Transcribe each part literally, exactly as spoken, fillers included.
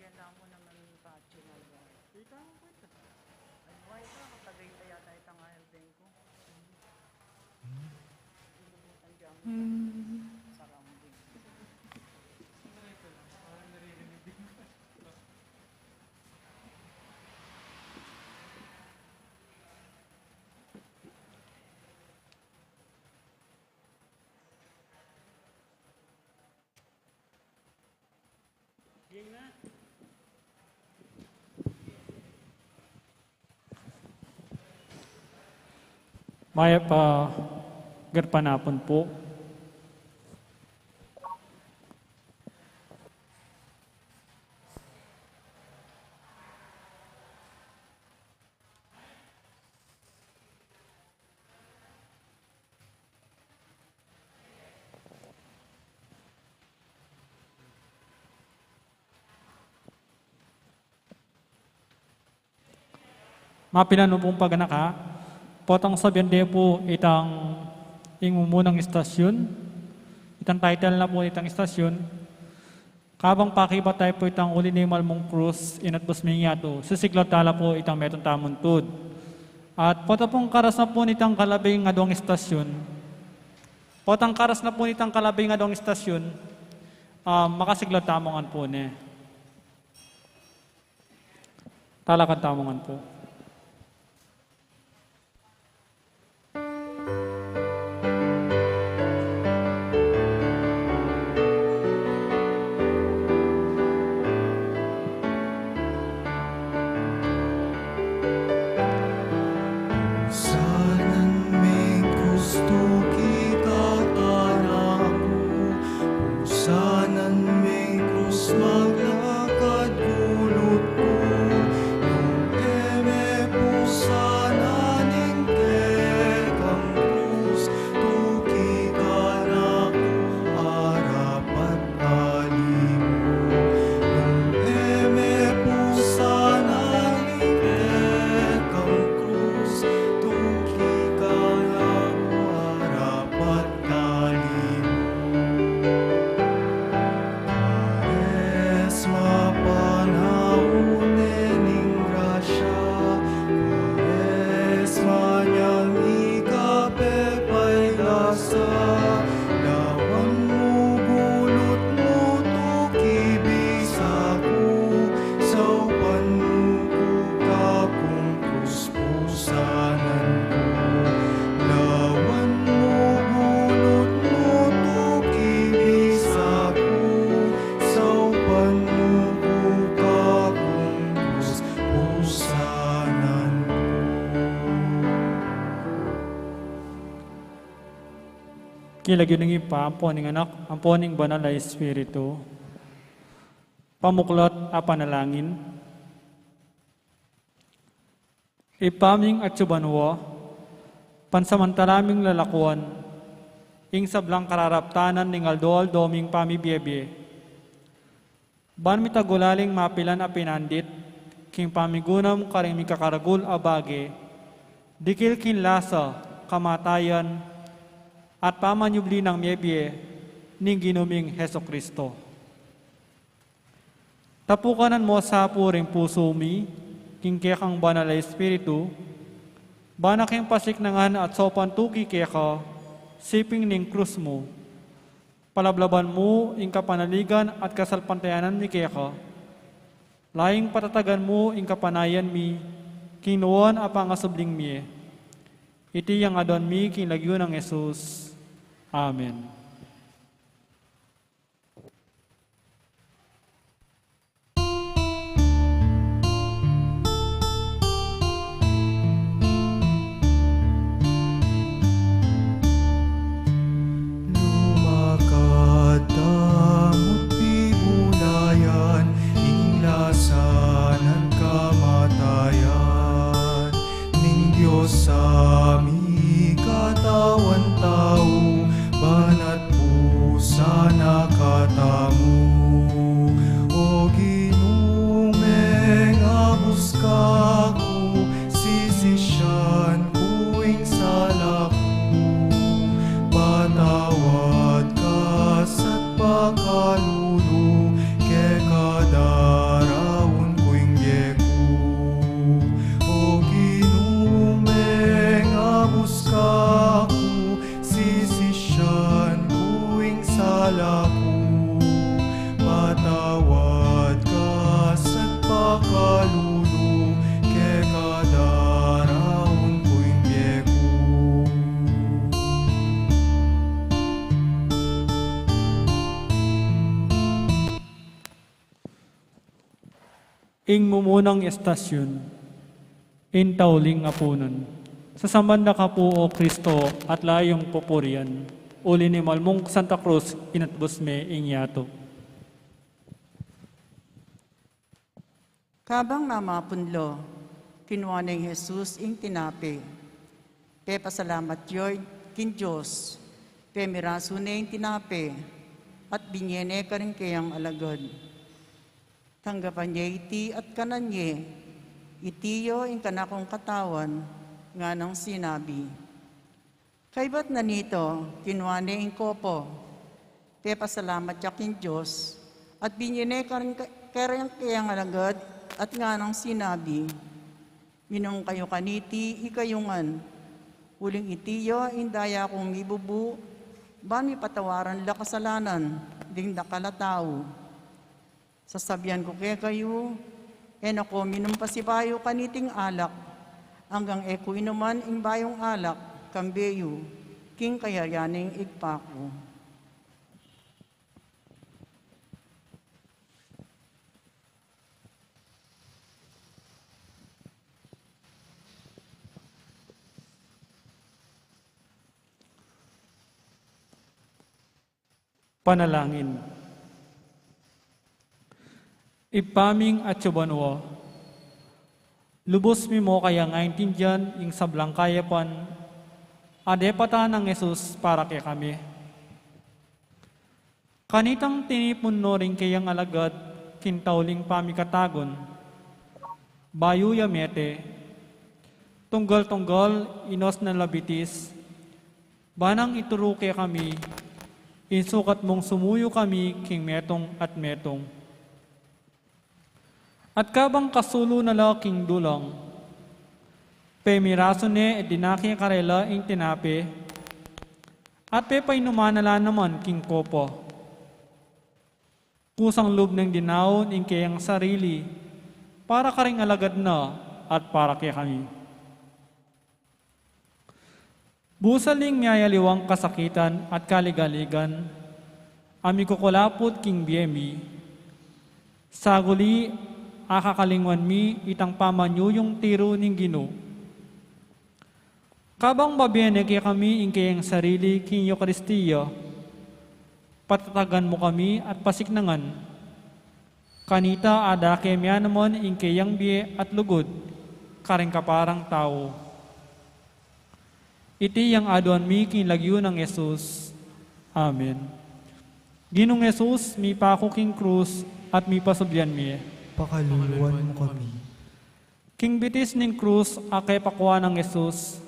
Kaya lang mo naman pa-channel mo. Ay, wala ka. Tagay-tagay yata itang airplane ko. Surrounding. Mayap a garpanapun pu. Mapilan mu pung paganaka, potang sabyan de pu itang ing mumunang istasyun, itang title na pu itang istasyun, kabang pakibat tayu pu itang uli ning malmung krus, inatbus ming yatu, sisiglat tala pu itang metung tamun tud. At pota pung karas na pu nitang kalabing adwang istasyun, potang karas na pu nitang kalabing adwang istasyun, ah, makasiglat tamu ngan pu ne. Talakad tamu ngan pu. Pusanan ming krus tuki kanaku, pusanan ming krus maglakad gulut ku, nung e me pusanan ing kekang krus tuki kanaku, arapat kalimu. Nung e me pusanan ing kekang krus tuki kanaku, arapat kalimu. Karesma panaun ne ning grasya, Karesma nyang ika pepailasa, lawan mu gulut mu tuki bisa ku, saupan mu ku kakung krus pusanan ku. Lawan mu gulut mu tuki bisa ku, saupan mu ku kakung krus pusanan ku. King lagyu ning Ibpa, ampo ning Anak, ampo ning Banal a Espiritu. Pamuklat a panalangin. Ibpa ming atsu banua, pansamantala ming lalakuan ing sablang kararaptanan ning aldo-aldo ming pamibiebie. Ban mi tagulaling mapilan a pinandit king pamigunam karing mikakaragul a bage, dikil king lasa, kamatayan, at pamanyubli nang miebie ning Ginu ming Jesucristo. Tapukanan mu sa pu ring pusu mi king kekang Banal a Espiritu, ban a king pasiknangan at saupan tuki keka, siping ning krus mu, palablaban mu ing kapanaligan at kasalpantayanan mi keka, layun patatagan mu ing kapanayan mi king nuan a pangasubling mie. Iti ing aduan mi king lagyu nang Jesus. Amen. Lumakad tamu't pibulayan ing lasa nang kamatayan ning Dios a mikatawan tau, banal Kalulu, keka daraun ku ing bie ku. O Ginu, mengabus ka ku, sisisian ku ing sala ku. Patawad ka sa pakalulu, keka daraun ku ing bie ku. Ing mumunang estasyun, ing tauling apunan. Sasamban da ka pu, O Kristo, at la yung pupurian, uli ning malmung Santa Cruz, inatbus me ing yatu. Kabang mamapun lo, kinua neng Jesus ing tinape. Pepasalamat ya king Dios, pemirasu ne ing tinape, at binie ne karing keyang alagad. Tanggapan ye iti at kanan ye, iti ya ing kanakung katawan, nganang sinabi. Kaybat na nito, kinua ne ing kopo, pepasalamat ya king Dios, at binie ne karing ke-, karing keyang alagad, at nganang sinabi. Minum kayu kaniti ikayu ngan, uling iti ya ing daya kung mibubu, ban mipatawaran la kasalanan ding dakal a tau. Sasabian ku kekayu, e na ko minum pasibayu kaniting alak, anggang e ku inuman ing bayung alak kambe yu, king kayarian ning Ibpa ku. Panalangin. Ibpa ming atsu banua, lubus mi mu kayang aintindian ing sablang kayapan a depatan nang Jesus para kekami. Kanitang tinipun no ring keyang alagad king tauling pamikatagun, bayu ya mete, tunggal-tunggal inos na la bitis, ba nang ituru kekami ing sukat mung sumuyu kami king metung at metung. At kabang kasulu na la king dulang, pemirasu ne at dinake karela ing tinape, at pepainuman na la naman king kopo. Kusang lub neng dinaun ing keyang sarili para karing alagad na at para kekami. Busal ning miyayaliwang kasakitan at kaligaligan a mikukulaput king bie mi, saguli akakalingwan mi itang pamanyuyung tiru ning Ginu. Kabang babie ne kekami ing keyang sarili king Eukaristia, patatagan mu kami at pasiknangan. Kanita adake mi naman ing keyang bie at lugud karing kaparang tau. Iti yang aduan mi king lagyu nang Jesus. Amen. Ginung Jesus, mipaku king krus at mipasubli mi. Pakaluluan mu kami. King bitis ning krus a kepakua nang Jesus,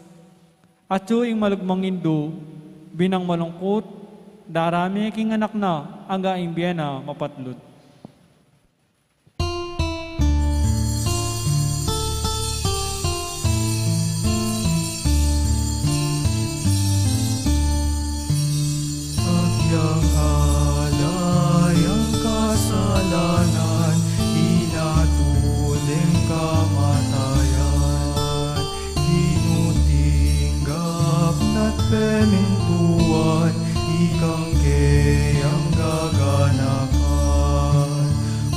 atsu ing malugmang indu, binang malungkut, darame king anak na, angga ing bie na mapatlut. Agyang alay ang kasalanan, inatul ing kamatayan, Ginu, tinggap na't pemintuan, ikang keyang gaganakan.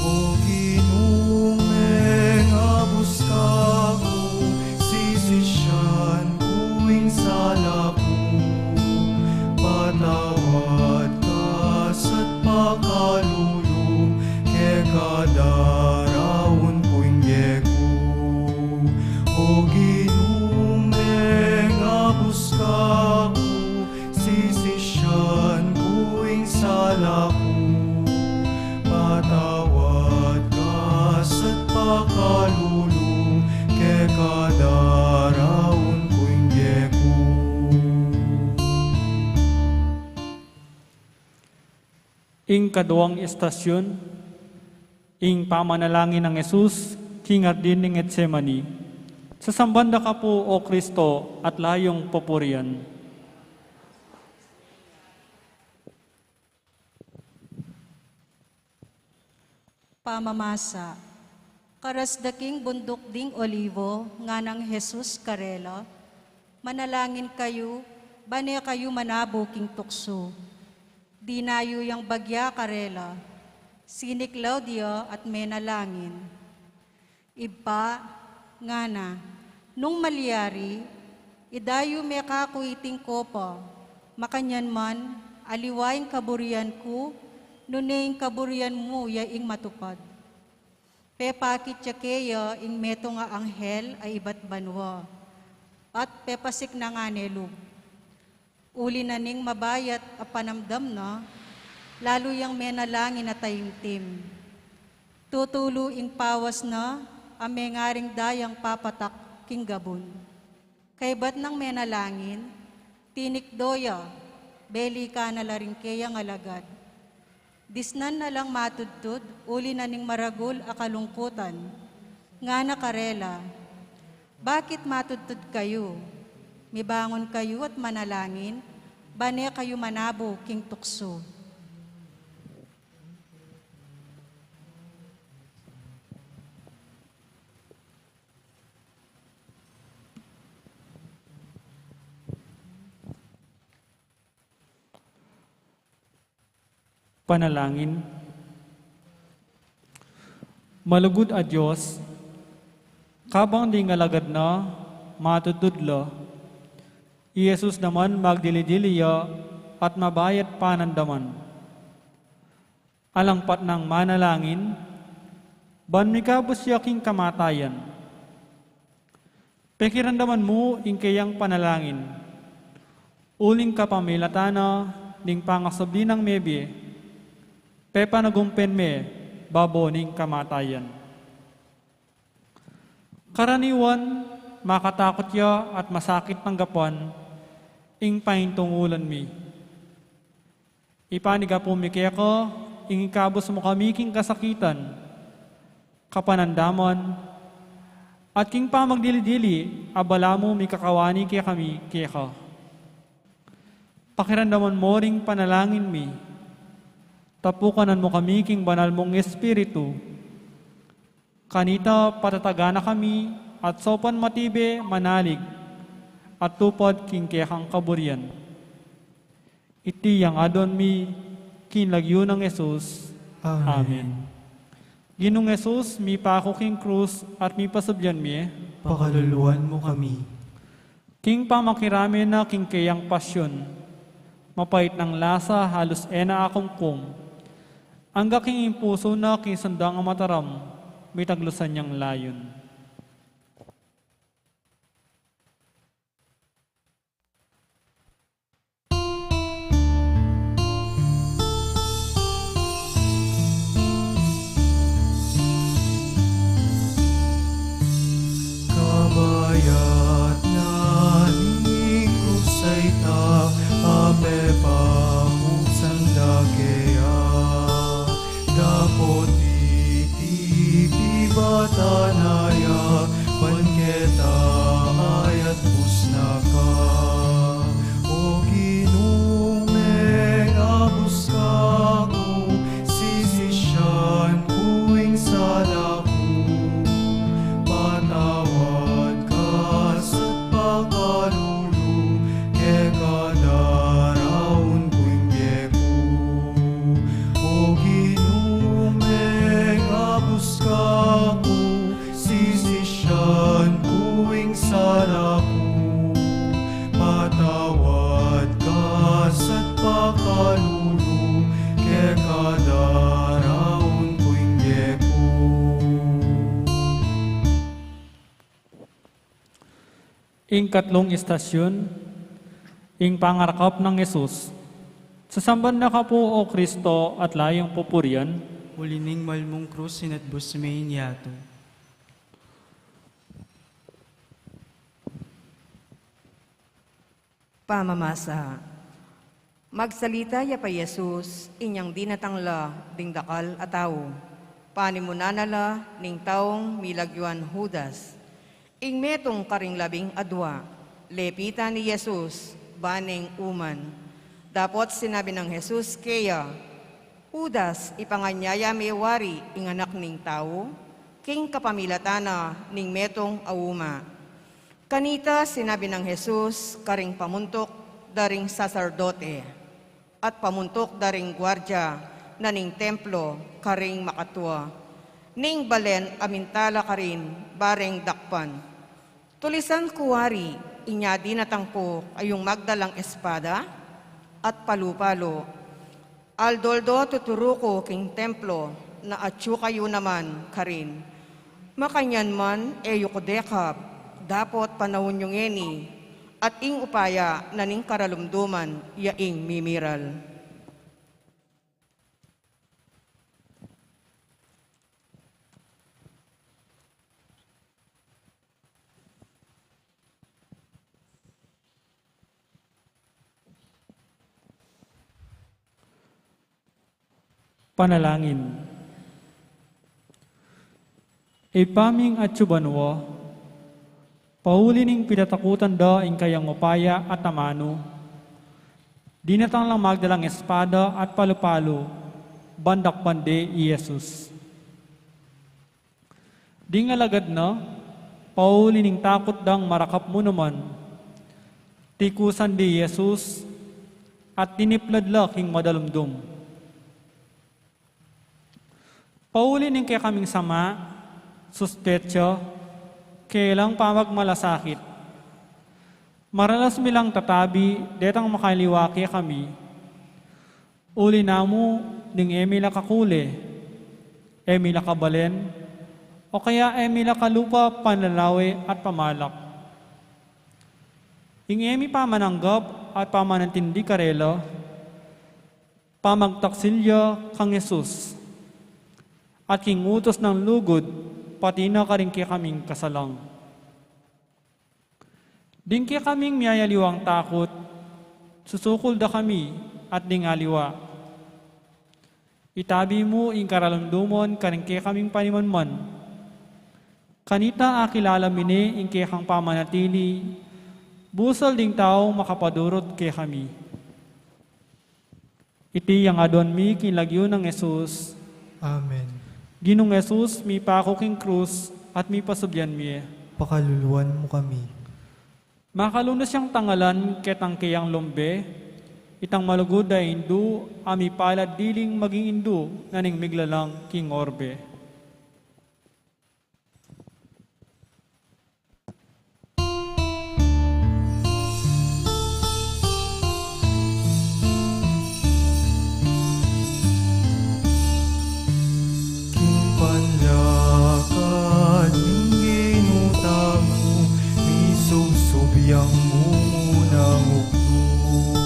O Ginu, mengabus ka ku, sisisian ku ing sala ku, patawad ka sa pakalulu, keka daraun ku ing bie ku. O Ginu, mengabus ka ku, sisisian ku ing sala ku, patawad ka sa pakalulu, keka daraun ku ing bie ku. Ing kaduang estasyun, ing pamanalangin nang Jesus king Hardin ning Getsemani. Sasamban da ka pu, O Kristo, at layung pupurian. Pamamasa. Karas da king bunduk ding Olivo, nganang Jesus karela, "Manalangin kayu, bane kayu manabu king tuksu." Dinayu yang bagya karela, siniklaud ya at menalangin. "Ibpa," ngana, "nung malyari, idayu me kaku iting kopa, makanyan man, aliwa ing kaburian ku, nune ing kaburian mu ya ing matupad." Pepakit ya keya ing metung a anghel a ibat banua, at pepasiknangan ne lub. Uli na ning mabayat a panamdam na, lalu yang menalangin a taimtim. Tutulu ing pawas na a mengaring dayang papatak king gabun. Kaybat nang menalangin, tinikdo ya, belikan na la ring keyang alagad. Disnan na lang matudtud, uli na ning maragul a kalungkutan. Ngana karela, "Bakit matudtud kayu? Mibangun kayu at manalangin, bane kayu manabu king tuksu." Panalangin. Malugud a Dios, kabang ding alagad na matudtud la, i Jesus naman magdili-dili ya at mabayat panandaman. Alang patnang manalangin, ban mikabus ya king kamatayan. Pekiramdaman mu ing keyang panalangin, uling kapamilatan na ning pangasubli nang mebie, pepanagumpen me babo ning kamatayan. Karaniwan, makatakut ya at masakit tanggapan ing paintungulan mi. Ipanigapu mi keka ing ikabus mu kami king kasakitan, kapanandaman, at king pamagdili-dili a balamu mikakawani kekami keka. Pakiramdaman mu ring panalangin mi. Tapukanan mu kami king banal mung Espiritu. Kanita patatagan na kami at saupan matibe manalig at tupad king kekang kaburian. Iti yang aduan mi king lagyu nang Jesus. Amen. Amen. Ginung Jesus, mipaku king krus at mipasubli mie, pakaluluan mu kami. King pamakirame na king keyang pasyun, mapait nang lasa halus e na akumkum, angga king impusu na king sandang a mataram, mitaglusan yang layun. Kabayat na ning krus a ita, a pepabuksan da keya, dapot iti pibatan na ya, ban keta ayat bus na ka. O Ginu, mengabus ka ku, sisisian ku ing sala ku, patawad ka sa pakalulu, keka daraun ku ing bie ku. O Ginu, mengabus ka ku, sisisian ku ing sala ku, patawad ka sa pakalulu, keka daraun ku ing bie ku. Ing katlung istasyun, ing pangarakap nang Jesus. Sasamban da ka pu, O Kristo, at layung pupurian. Uli ning malmung krus, sinatbus me ing yatu. Pamamasa. Magsalita ya pa Jesus, inyang dinatang la ding dakal a tau. Panimunan na la ning taung milagyuan Judas, ing metung karing labing adua. Lepitan ne i Jesus, ba neng uman. Dapot sinabi nang Jesus keya, "Judas, ipanganyaya me wari ing Anak ning Tau king kapamilatan na ning metung a uma?" Kanita sinabi nang Jesus karing pamuntuk da ring saserdote at pamuntuk da ring guardia na ning templo karing makatua, ning balen a mintala karin bareng dakpan, "Tulisan ku wari inya dinatang ku kayung magdalang espada at palu-palu? Aldo-aldo tuturu ku king templo na atyu kayu naman karin. Makanyan man, e yu ku dekab, dapot panaun yu ngeni, at ing upaya na ning karalumduman ya ing mimiral." Panalangin. Ibpa ming atsu banua, pauli ning pinatakutan da ing kayang upaya at amanu, dinatang lang magdalang espada at palu-palu, ban dakpan de i Jesus. Ding alagad na, pauli ning takut dang marakap mu naman, tikusan de i Jesus at tiniplad la king madalumdum. Pauli ning kekaming sama, suspetsa, kelang pamagmalasakit, maralas mi lang tatabi detang makaliwa kekami. Uli na mu ding e mi la kakule, e mi la kabalen, o kaya e mi la kalupa panlalawe at pamalak. Ing e mi pamananggap at pamanantindi karela, pamagtaksil ya kang Jesus, at king utus nang lugud, pati na karing kekaming kasalang. Ding kekaming miyayaliwang takut, susukul da kami at ding aliwa. Itabi mu ing karalumduman karing kekaming panimanman. Kanita akilala mi ne ing kekang pamanatili, busal ding taung makapadurut kekami. Iti yang aduan mi king lagyu nang Jesus. Amen. Ginung Jesus, mipaku king krus at mipasubyan mi. Pakaluluan mu kami. Makalunus yang tangalan ketang keyang lumbe, itang malugud a indu a mipalad diling maging indu na ning miglalang king orbe. King panlakad ning Ginu tamu, misubsub yang mumunang ukdu.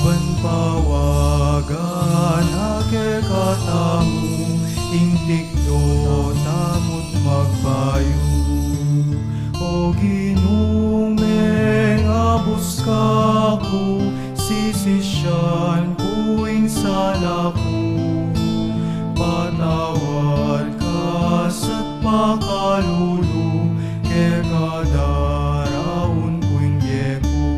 Ban pawagan na kekatamu ing tikdo tamut magpayu. O Ginu, mengabus ka ku, sisisian ku ing sala ku. Patawad ka sa pakalulu, keka daraun ku ing bie ku.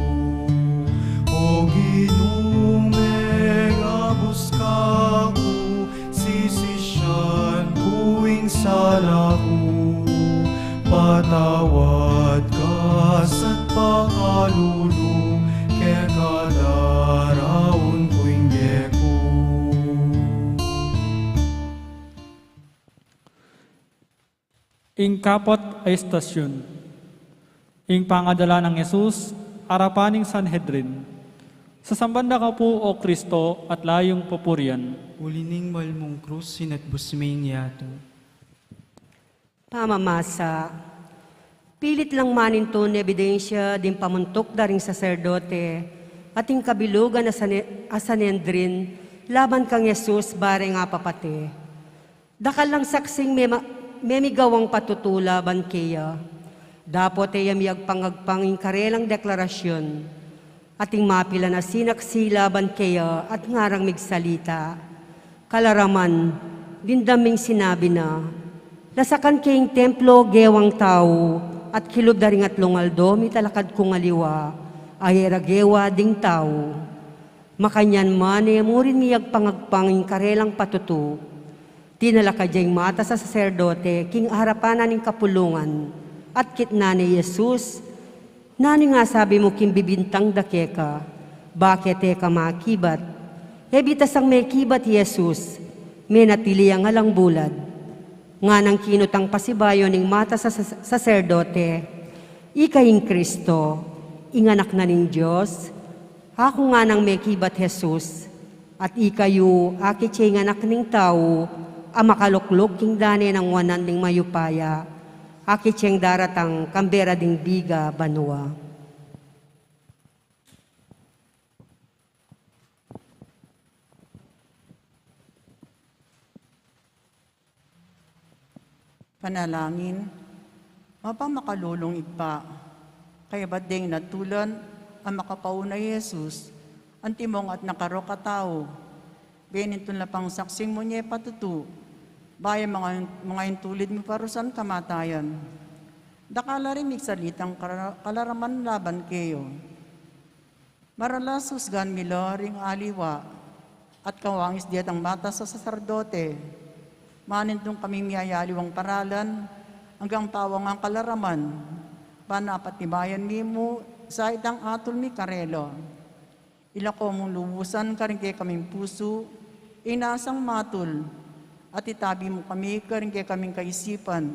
O Ginu, mengabus ka ku, sisisian ku ing sala ku. Patawad ka sa pakalulu, keka daraun ku ing bie ku. Ing kapat a istasyun. Ing pangadala nang Jesus arapan ning Sanhedrin. Sasamban da ka pu, O Kristo, at la yung pupurian. Uli ning malmung krus, sinatbus me ing yatu. Pamamasa. Pilit lang manintun ebidensya ding pamuntuk da ring saserdote at ing kabilugan a Sane-, a Sanhedrin laban kang Jesus bareng apapate. Dakal lang saksing mema-, memigawang patutu laban keya. Dapot e ya miyagpang-agpang ing karelang deklarasyun. Ating mapilan a sinaksi laban keya at ngarang migsalita. Kalaraman, dimdam ming sinabi na, "Lasakan ke ing templo gewang tau, at kilub da ring atlung aldo mitalakad kung aliwa, a e ra gewa ding tau." Makanyan man e mu rin miyagpang-agpang ing karelang patutu. Tinalakad ya ing matas a saserdote king arapan na ning kapulungan, at kitnan ne i Jesus, "Nanu ing asabi mu king bibintang da keka? Bakit e ka makibat?" E bitasang mekibat i Jesus, menatili yang alang bulad. Nganang kinutang pasibayu ning matas a sas-, saserdote, "Ika ing Kristo, ing Anak na ning Dios?" Aku nganang mekibat Jesus, at ikayu, akit ye ing Anak ning Tau a makalukluk king dane nang wanan ning mayupaya, akit yeng daratang kambe ra ding biga banua. Panalangin. Mapamakalulung Ibpa, kaybat deng natulan a makapauna i Jesus, antimong atna karok a tau, benintun la pang saksing mu ne patutu, bayu manga, manga intulid mu parusan kamatayan. Dakal la ring migsalitang kara-, kalaraman laban keyo. Maralas husgan mi la ring aliwa, at kawangis detang matas a saserdote. Manintun kaming miyayaliwang paralan, anggang pawang a kalaraman, ban apatibayan mi mu sa itang atul mi karela. Ilako mung lubusan karing kekaming pusu ing nasang matul, at itabi mu kami karing kekaming kaisipan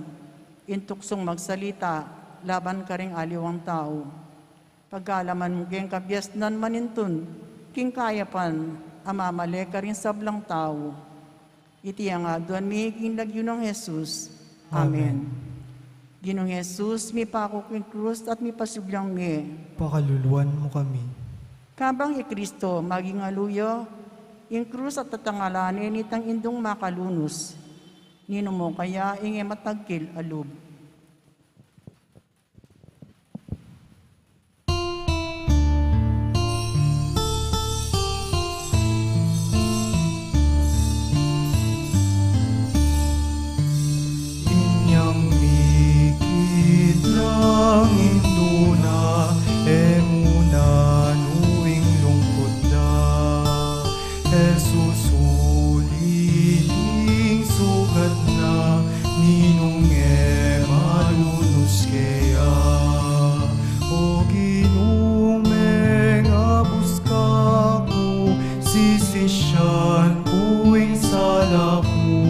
ing tuksung magsalita laban karing aliwang tau. Pagkalaman mu keng kabiasnan manintun king kayapan a mamale karing sablang tau. Iti ing aduan mi king lagyu nang Jesus. Amen. Amen. Ginung Jesus, mipaku king krus at mipasubling mie, pakaluluan mu kami. Kabang i Kristo maging aluyo, ing krus at tatangalan ne nitang indung makalunus. Ninu mu kaya ing e matagkil a lub? Inyang mikit lang indu na, e mu na nuing lungkut da. E susuli ning sugat na, ninung e malunus keya. O Ginu, mengabus ka ku, sisisian ku ing sala ku.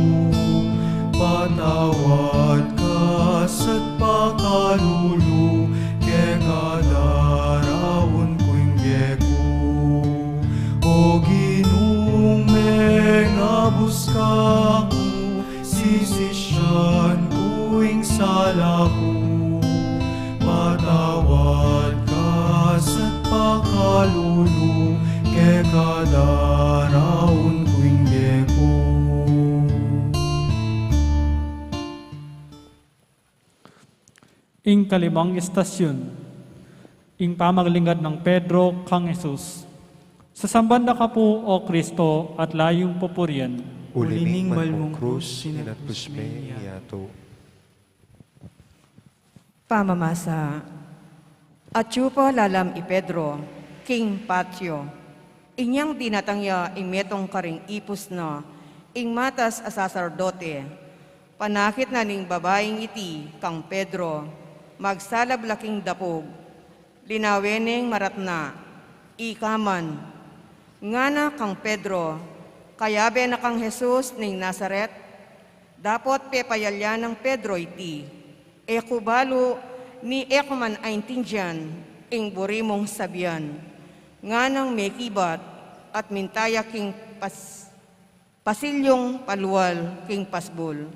Patawad ka sa pakalulu, keka daraun ku ing bie ku. O Ginu, mengabus ka ku, sisisian ku ing sala ku. Patawad ka sa pakalulu, keka daraun ku ing bie ku. Ing kalimang istasyon, ing pamaglingad nang Pedro kang Jesus. Sasamban da ka pu, O Kristo, at layung pupurian. Uli ning malmung krus, inatpus me ing yatu. Pamamasa. Atyu pa lalam i Pedro king patio. Inyang dinatang ya ing metung karing ipus na, ing matas a saserdote. Panakit na ning babaing iti kang Pedro, magsalab la king dapug. Linawen neng maratna, "Ika man." Ngana kang Pedro, "Kayabe na kang Jesus ning Nazaret." Dapot pepayalya nang Pedro iti, "E ku balu ni e ku man aintindian ing buri mung sabian." Nganang mekibat at minta ya king pas-, pasilyung palual king pasbul.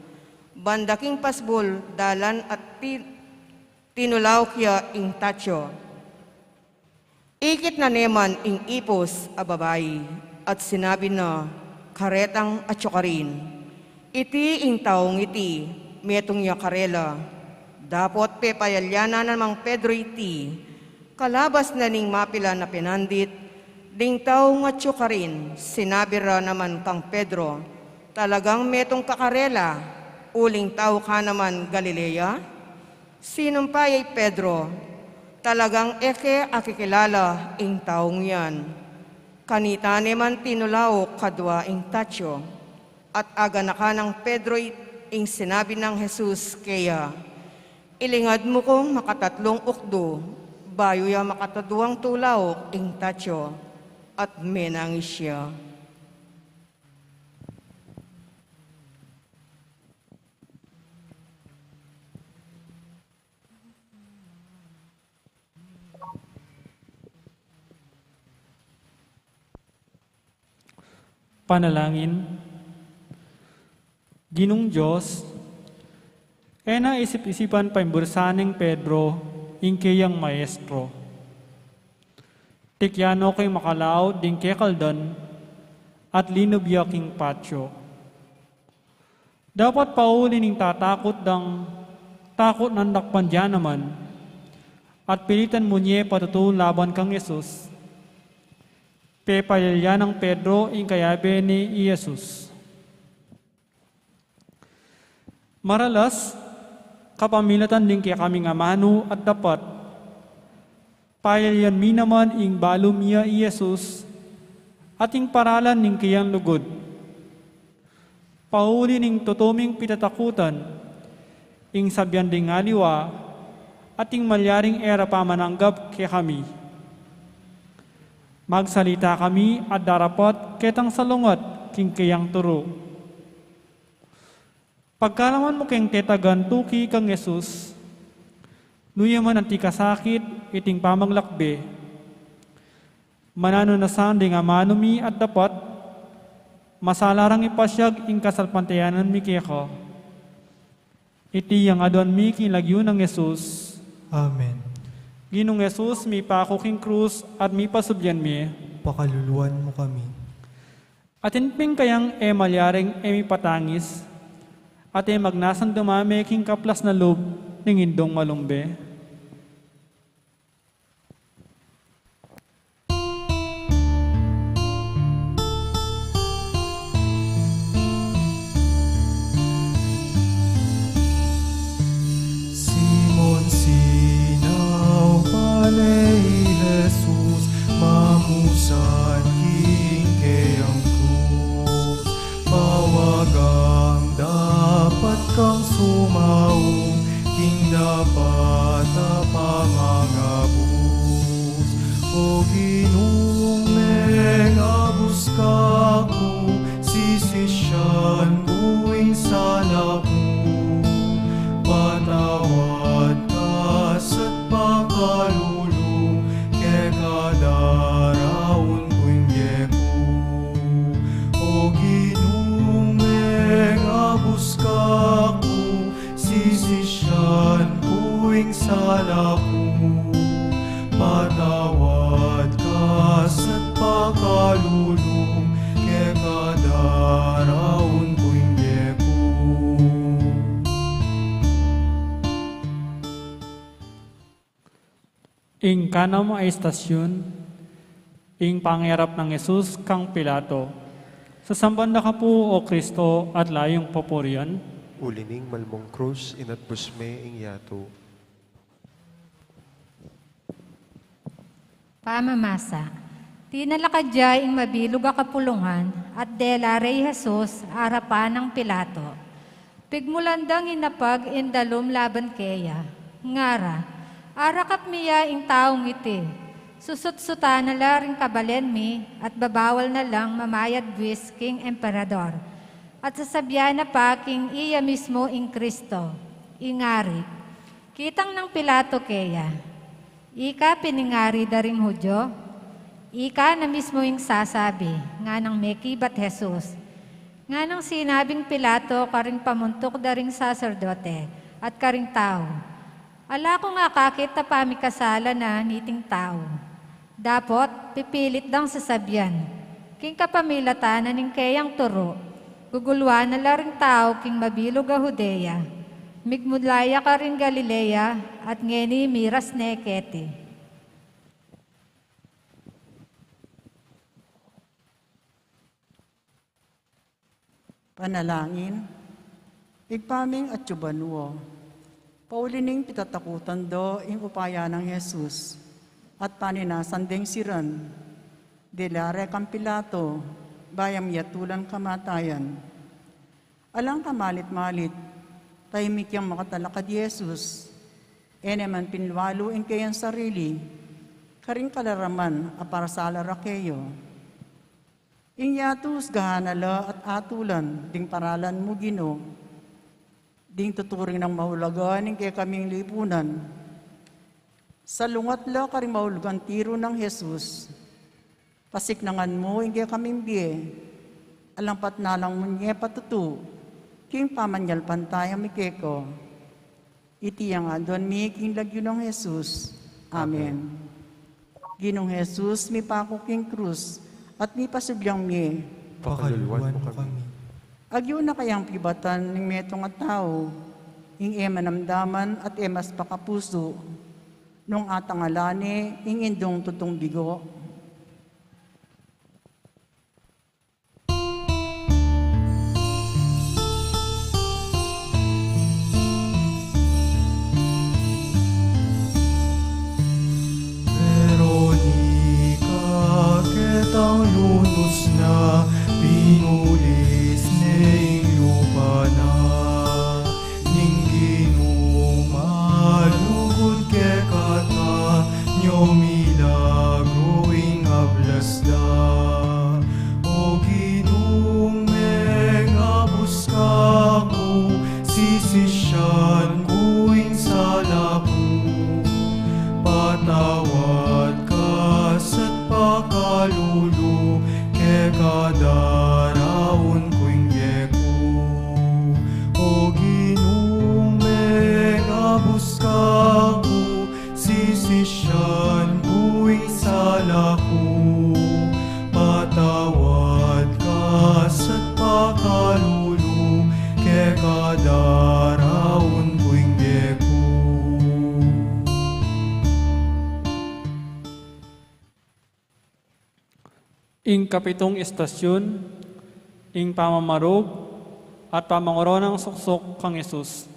Banda king pasbul dalan at ti-, tinulauk ya ing tatyo. Ikit na ne man ing ipus a babai at sinabi na karetang atyu karin, "Iti ing taung iti, metung ya karela." Dapot pepayalya na namang Pedro iti, Kalabas na ning mapilan a pinandit, ding taung atyu karin, sinabi ra naman kang Pedro, "Talagang metung ka karela, uling tau ka naman Galilea?" Sinumpa ya i Pedro, "Talagang e ke akikilala ing taung yan." Kanita ne man tinulauk kadua ing tatyu, at aganakan nang Pedro it-, ing sinabi nang Jesus keya, "Ilingad mu kung makatatlung ukdu, bayu ya makataduang tulauk ing tatyu," at menangis ya. Panalangin. Ginung Dios, e na isip-isipan paimbursan neng Pedro ing keyang maestro. Tikyan no keng makalaut ding kekaldan at linub ya king patyu. Dapat pauli ning tatakut dang takut nang dakpan dia naman, at pilitan mu ne patutu laban kang Jesus. Pepayalya nang Pedro ing kayabe ne i Jesus. Maralas, kapamilatan ding kekaming amanu at dapat, payalyan mi naman ing balu mi ya i Jesus, at ing paralan ning keyang lugud. Pauli ning tutu ming pitatakutan, ing sabian ding aliwa, at ing malyaring e ra pamananggap kekami. Magsalita kami at darapat ketang salungat king keyang turu. Pagkalaman mu keng tetagan tuki kang Jesus, nu ya man anti kasakit iting pamaglakbe. Mananu na sa ding amanu mi at dapat, masala rang ipasyag ing kasalpantayanan mi keka. Iti yang aduan mi king lagyu nang Jesus. Amen. Ginung Jesus, mipaku king krus at mipasubli mi. Pakaluluan mu kami. Atin pin kayang e malyaring e mipatangis, at e magnasan dumame king kaplas na lub ning Indung Malumbe. Simon, sinaupan ne i Jesus, mamusan king keyang krus. Pawagang dapat kang sumaung king dapat a pamangabus. O Ginung, mengabus ka ku, sisisyan ku ing sala ku. Patawad ka sa pakalulu, keka daraun ku ing bie ku. O Ginung, mengabus ka ku, sisisyan ku ing sala ku. Patawad ka sa pakalulu, keka daraun ku ing bie ku. Ing kanam a istasyun, ing pangerap nang Jesus kang Pilato. Sasamban da ka pu, O Kristo, at layung papurian. Uli ning malmung krus, inatbus me ing yatu. Pamamasa. Tinalakad ya ing mabilug a kapulungan, at dela re i Jesus arapan nang Pilato. Pigmulan dang inapag ing dalum laban keya. Ngara, "Arakap mi ya ing taung iti. Susutsutan na la ring kabalen mi at babawal na lang mamayad buis king emperador. At sasabian na pa king iya mismu ing Kristo, ing ari." Kitang nang Pilato keya, "Ika pin ing ari da ring Judio?" "Ika na mismu ing sasabi," nganang mekibat Jesus. Nganang sinabing Pilato karing pamuntuk da ring saserdote at karing tau, "Ala kung akakit a pamikasala na niting tau." Dapot pipilit dang sasabian, "King kapamilatan na ning keyang turu, guguluan na la ring tau king mabilug a Judea. Migmula ya karing Galilea, at ngeni miras ne keti." Panalangin. Ibpa ming atsu banua, pauli ning pitatakutan do ing upaya nang Jesus, at paninasan deng siran, dela re kang Pilato, ba yang miyatulan kamatayan. Alang kamalit-malit, tahimik yang makatalakad i Jesus, e ne man pinlualu ing keyang sarili karing kalaraman a para sala ra keya. Inyatu husgahan na la at atulan ding paralan mu, Ginu, ding tuturing nang maulaga ning kekaming lipunan. Salungat la karing maulagang tiru nang Jesus, pasiknangan mu ing kekaming bie, alang patnalang mu ne patutu king pamanyalpantaya mi keka. Iti yang aduan mi king lagyu nang Jesus. Amen. Ginung Jesus, mipaku king krus at mipasulyang mie, pakaluluan mu kami. Agyu na kayang pibatan ning metung a tau ing e manamdaman at e mas pakapusu, nung atangalan ne ing indung tutung bigo. Veronica, ketang lunus na, pinulis ne ing lupa na, ning Ginu malugud kekatang milagru ing ablas da. O Ginung megabus kaku, sisisian ku ing sala ku, patawad ka sa pakalulu, kekadaraun ku ing bie ku. O Ginung megabus kaku, sisisian ku ing sala ku, patawad ka sa pakalulu, kekadaraun ku ing bie ku. Ing kapitung istasyun, ing pamamarug at pamangoronang suksuk kang Jesus.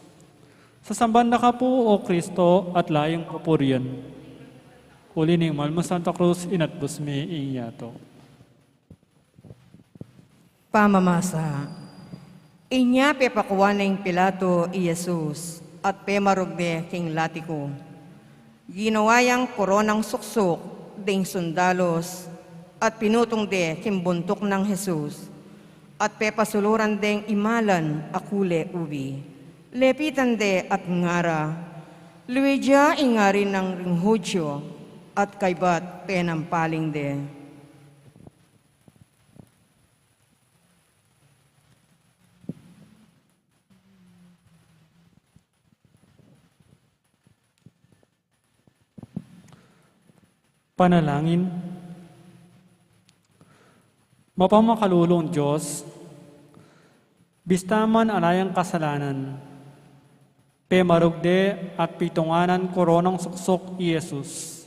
Sasamban da ka pu, O Kristo, at layung papurian. Uli ning mal mu Santa Cruz, inatbus mi ing yatu. Pamamasa. Inya pepakua neng Pilato i Jesus, at pemarug de king latiku. Ginawa yang koronang suksuk ding sundalus, at pinutung de king buntuk nang Jesus, at pepasuluran deng imalan a kule ubi. Lepitan de at ngara, "Luidia ing Ari nang ring Judio," at kaybat penampaling de. Panalangin. Mapamakalulung Dios, bista man ala yang kasalanan, pemarug de at pitungan nang koronang suksuk i Jesus.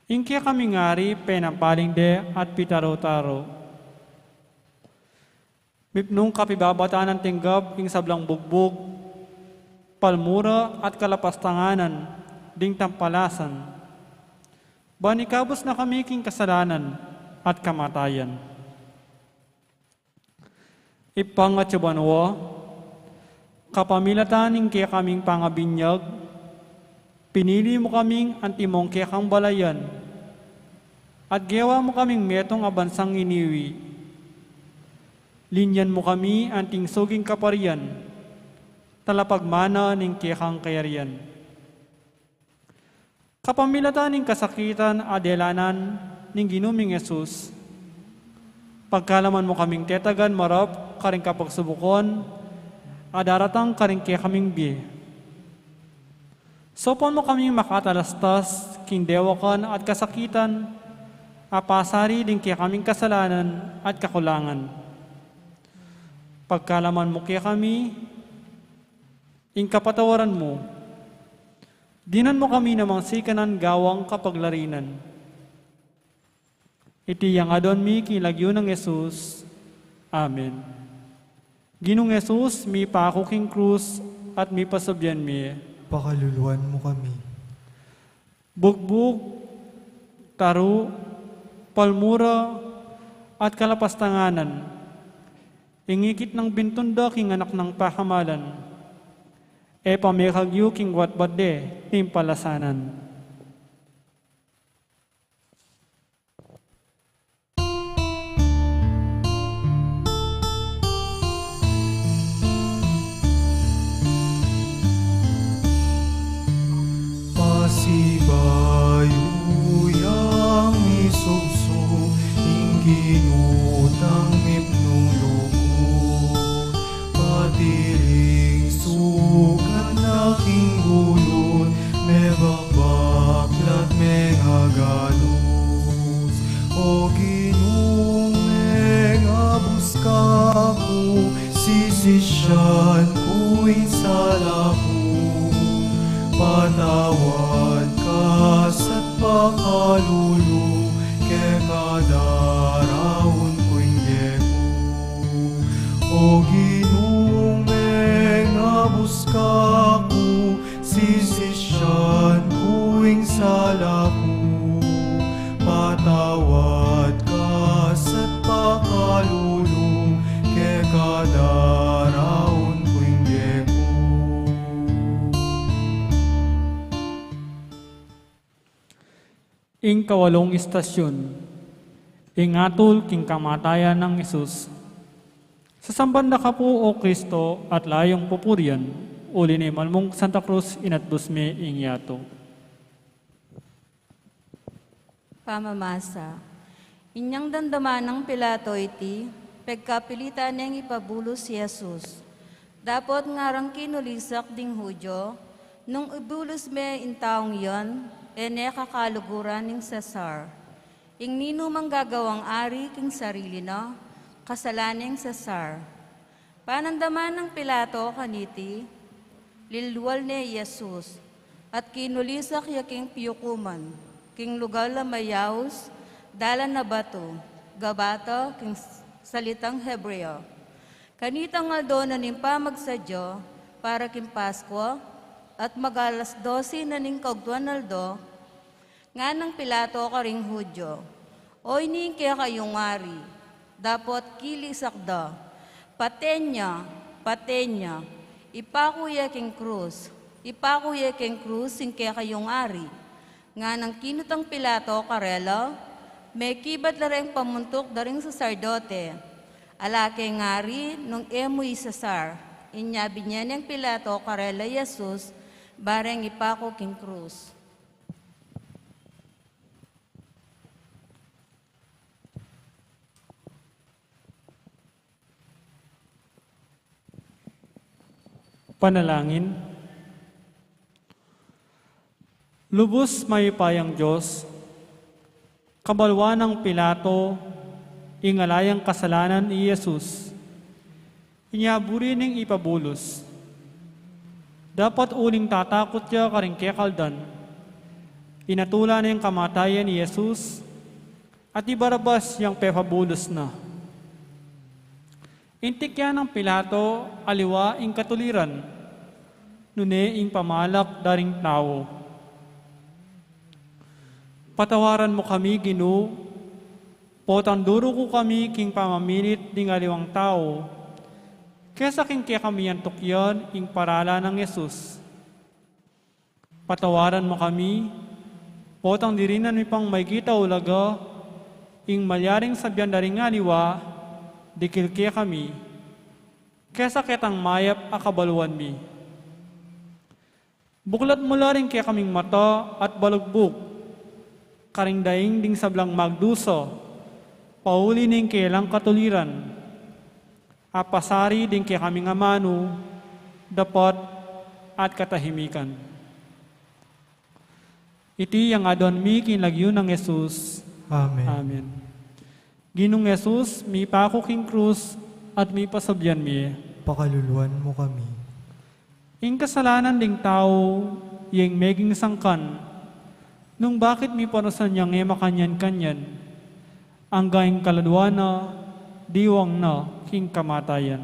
Ing kekaming Ari penampaling de at pitaro-taro. Mipnung kapibabatan nang tinggap ing sablang bugbug, palmura at kalapastanganan ding tampalasan, ban ikabus na kami king kasalanan at kamatayan. Ibpa ming atsu banua, kapamilatan ning kekaming pangabinyag, pinili mu kaming antimong kekang balayan, at gewa mu kaming metung a bansang iniwi. Linyan mu kami anting suging kaparian, talapagmana ning kekang kayarian. Kapamilatan ning kasakitan a delanan ning Ginu ming Jesus, pagkalaman mu kaming tetagan marap karing kapagsubukon a daratang karing kekaming bie. Saupan mu kaming makatalastas king dewakan at kasakitan a pasari ding kekaming kasalanan at kakulangan. Pagkalaman mu kekami ing kapatawaran mu. Dinan mu kami namang sikanan gawang kapaglarinan. Iti yang aduan mi king lagyu nang Jesus, Amen. Ginung Jesus, mipaku king krus at mipasubyan mi. Pakaluluan mu kami. Bugbug, taru, palmura, at kalapastanganan, ing ikit nang bintun da king anak nang pakamalan, e pamekag yu king watbat de ning palasanan. Pasibayu yang misubsub ing Ginu tang mipnung lugud, pati ring sugat na king gulud, mebakbak la't mengagalus. O Ginu, mengabus ka ku, sisisyan ku ing sala ku, patawad ka sa't pakalulu, keka daraun ku ing bie ku. O Ginu, mengabus ka ku, sisisyan ku ing sala ku, patawad ka sa't pakalulu, keka daraun ku ing bie ku. Ing kawalung istasyon, ing atul king kamatayan nang Jesus. Sasamban da ka pu, O Kristo, at layung pupurian, uli ne malmung Santa Cruz, inatbus me ing yatu. Pamamasa. Inyang damdaman nang Pilato iti, pegkapilitan neng ipabulus i Jesus. Dapot ngarang kinulisak ding Judio, nung ibulus me ing taung yan, e ne kakaluguran ning Cesar. Ing ninumang gagawang ari king sarili na, kasalan neng Cesar. Panandaman nang Pilato kaniti, lilwal ne i Jesus, at kinulisak ya king piukuman, king lugal a mayaus, dalan a batu, Gabata king s-, salitang Hebreo. Kanitang aldo na ning pamagsadya para king Paskua, at mag-alas dose na ning kaugtuan aldo, ngan nang Pilato karing Judio, "O ini ing kekayung ari?" Dapot kilisak da, "Paten ya, paten ya, ipaku ya king krus, ipaku ya king krus ing kekayung ari." Ngan nang kinutang Pilato karela, "Mekibat la reng pamuntuk da ring saserdote, ala keng ari nung e mu i Cesar?" Inya binye neng Pilato karela i Jesus, bareng ipaku king krus. Panalangin. Lubus mayupayang Dios, kabaluan nang Pilato ing ala yang kasalanan i Jesus. Inya buri neng ipabulus. Dapot uling tatakut ya karing kekaldan, inatulan neng kamatayan i Jesus, at i Barabas yang pepabulus na. Intikyan nang Pilato aliwa ing katuliran, nune ing pamalak da ring tau. Patawaran mu kami, Ginu, potang duruku kami king pamamilit ding aliwang tau, kesa king kekami yang tukyan ing paralan nang Jesus. Patawaran mu kami, potang dirinan mi pang maykitang ulaga ing malyaring sabian da ring aliwa dikil kekami, kesa ketang mayap a kabaluan mi. Buklat mu la ring kekaming mata at balugbug karing daing ding sablang magdusa, pauli ning kelang katuliran, a pasari ding kekaming amanu, dapat at katahimikan. Iti yang aduan mi king lagyu nang Jesus. Amen. Amen. Ginung Jesus, mipaku king krus at mipasabian mi. Pakaluluan mu kami. Ing kasalanan ding tau, ya ing meging sangkan, nung bakit miparusan yang e makanyan-kanyan, anggang ing kaladua na, diwang na, king kamatayan.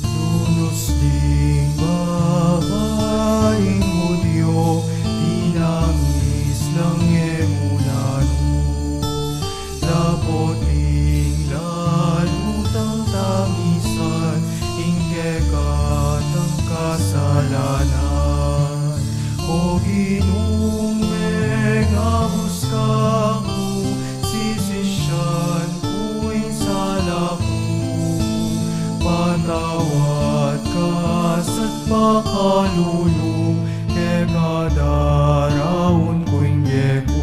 Lunus ding babaing Judio, tinangis lang e mu nanu. Dapot ing lalu tang tangisan, ing kekatang kasalanan. O Ginu, mengabus ka ku, sisisyan ku ing sala ku. Patawad ka sa pakalulu, keka daraun ku ing bie ku.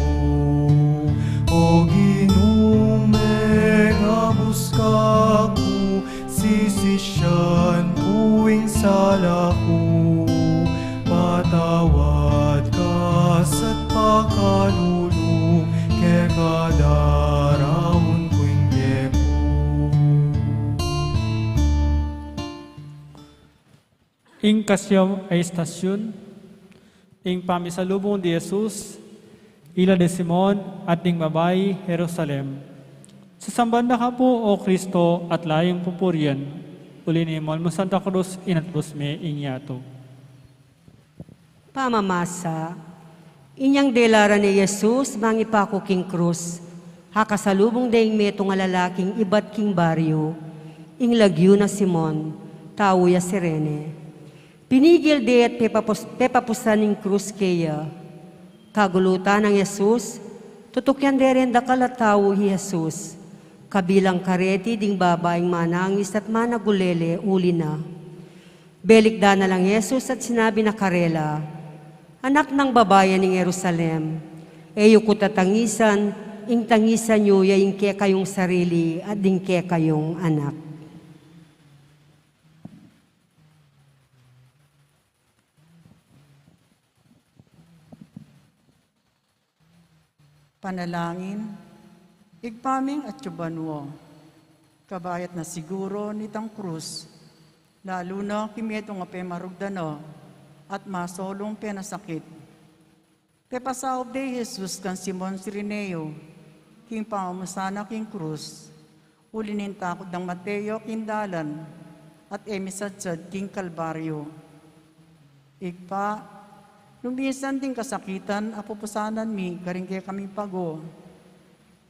O Ginu, mengabus ka ku, sisisyan ku ing sala ku. Patawad ka sa pakalulu, keka daraun ku ing bie ku. Ing kasiam a estasyun, ing pamisalubung di Jesus, ila di Simon at ding babai Jerusalem. Sasamban da ka pu, O Kristo, at layung pupurian, uli ning malmus a Santa Cruz, inatbus me ing yatu. Pamamasa. Inyang delaran ne i Jesus, mangipaku king krus, akasalubung de ing metung a lalaking ibat king baryu, ing lagyu na Simon, tau ya Cirene. Pinigil de at pepapus-, pepapusan ing krus keya. Kagulutan nang Jesus, tutukyan de ring dakal a tau i Jesus, kabilang kareti ding babaing manangis at managulele uli na. Belikdan na lang Jesus at sinabi na karela, Anak nang babai ning Jerusalem, e yu ku tatangisan, ing tangisan yu ya ing kekayung sarili at ding kekayung anak. Panalangin. Ibpa ming atsu banua, kabayat na siguru nitang krus, lalu na king metung a pemarugdan na at masolung penasakit. Pepasaup de i Jesus kang Simon Cireneo, king pamamusan na king krus, uli ning takut dang mate ya king dalan, at e misadsad king Kalbaryo. Ibpa, nung minsan ding kasakitan a pupusanan mi karing kekaming pago,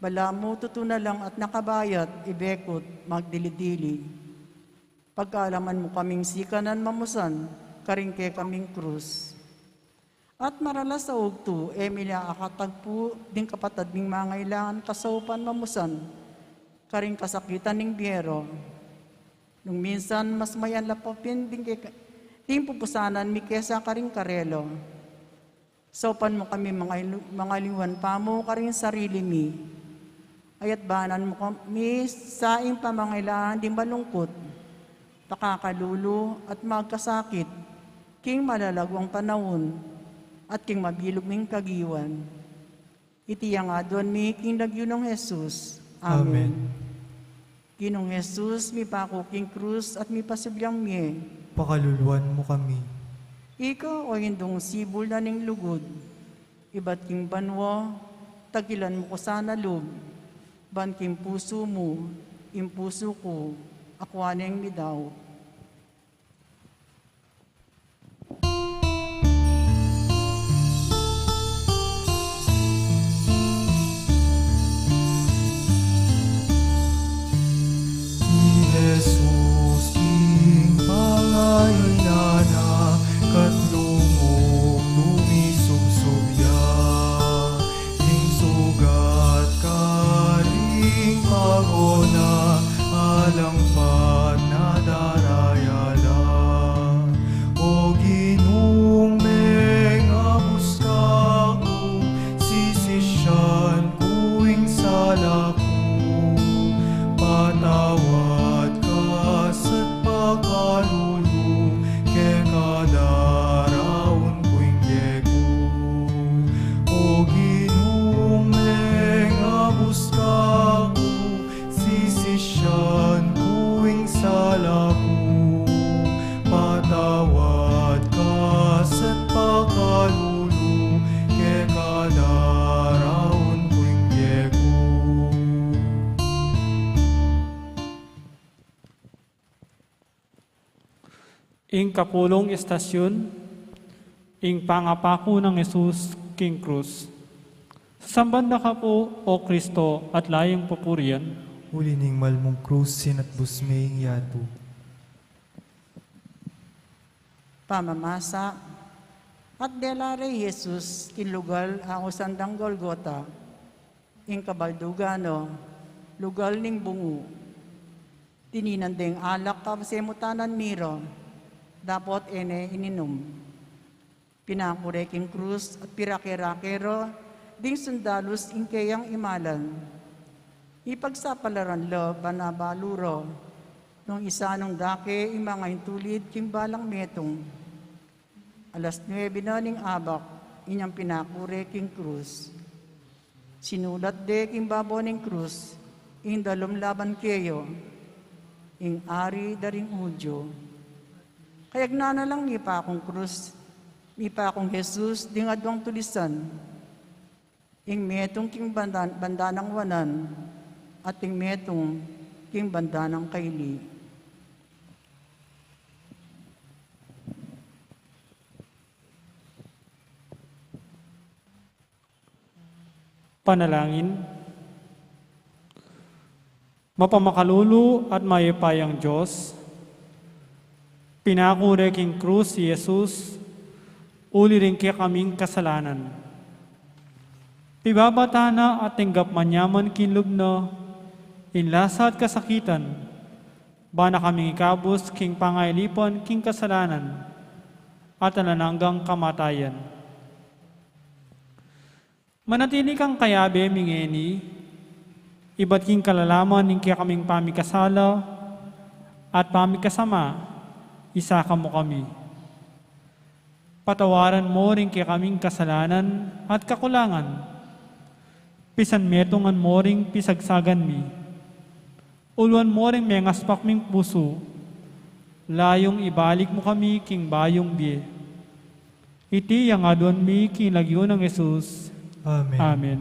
balamu tutu na lang at nakabayat, ibekut, magdili-dili. Pagkaluban mu kaming sikanan mamusan karing kekaming krus. At maralas a ugtu, e mi la akatagpu ding kapatad ming mangailangan kasaupan mamusan karing kasakitan ning bie ra. Nung minsan mas mayap la pin ding ke-, ding pupusanan mi kesa karing karela. Saupan mu kami mangailu-, mangaliwan pa mu karing sarili mi. Ayat banan mu kami sa ing pamangailangan ding malungkut, pakakalulu at magkasakit, king malalaguang panaun, at king mabilug ming kagiwan. Iti ing aduan mi king lagyu nang Jesus. Amen. Amen. Ginung Jesus, mipaku king krus at mipasibyang mie. Pakaluluan mu kami. Ika o indung sibul na ning lugud, ibat king banua, tagilan mu ku sana lub, ban king pusu mu, ing pusu ku, akua neng midaup. I Jesus king pangainan na, katlung ugtu misubsub ya, king sugat karing pago na, alang panadal Ing kapulung estasyun, ing pangapaku nang Jesus king krus. Sasamban da ka pu, O Kristo, at layung papurian. Uli ning malmung krus, inatbus me ing yatu. Pamamasa. At dela re i Jesus king lugal a ausan dang Golgota, ing kabaldugan o lugal ning bungu. Tininan deng alak kapasemutanan mi ra, dapot e ne ininum. Pinaku re king krus at pirake-rake ra ding sundalus ing keyang imalan. Ipagsapalaran la ban abalu ra nung isa nung dake ing mangaintulid king balang metung. Alas nuebe na ning abak, inyang pinaku re king krus. Sinulat de king babo ning krus, ing dalum laban keya, ing Ari da ring Judio. Kayagnan na lang mipakung krus, mipakung Jesus ding aduang tulisan. Ing metung king banda, banda nang wanan, at ing metung king banda nang kaili. Panalangin. Mapamakalulu at mayupayang Dios, pinaku re king krus i Jesus, uli ring kekaming kasalanan. Pibabatan na at tinggap man ya man king lub na, ing lasa at kasakitan, ba na kaming ikabus king pangailipan king kasalanan, at alang anggang kamatayan. Manatili kang kayabe mi ngeni, ibat king kalalaman ning kekaming pamikasala at pamikasama, isaka mu kami. Patawaran mu ring kekaming kasalanan at kakulangan. Pisanmetungan mu ring pisagsagan mi. Uluan mu ring mengaspak ming pusu, layung ibalik mu kami king bayung bie. Iti ing aduan mi king lagyu nang Jesus. Amen. Amen.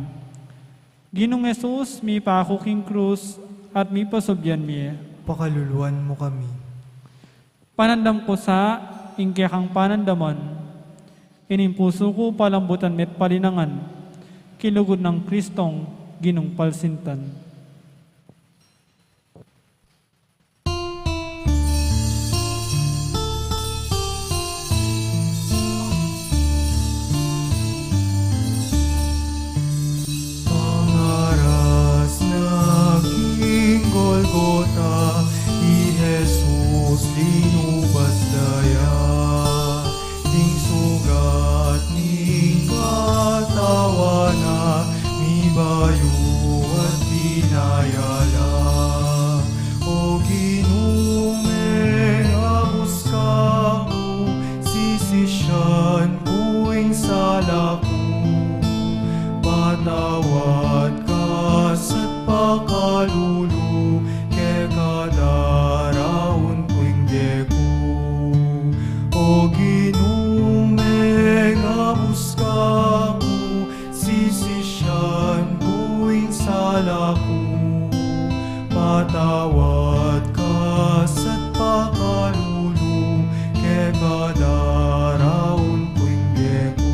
Ginung Jesus, mipaku king krus at mipasubyan mi. Pakaluluan mu kami. Panandam ku sa ing kekang panandaman, ining pusu ku palambutan me't palinangan, king lugud nang Kristong Ginung palsintan. Pangaras na king Golgota, i Jesus linubas da ya. Ding sugat ning katawan na, mibayu at dinaya la. O Ginu, mengabus ka ku, sisisian ku ing sala ku. Patawad ka sa pakalulu, keka daraun ku ing bie ku. O Ginu, mengabus ka ku, sisisian ku ing sala ku. Patawad ka sa pakalulu, keka daraun ku ing bie ku.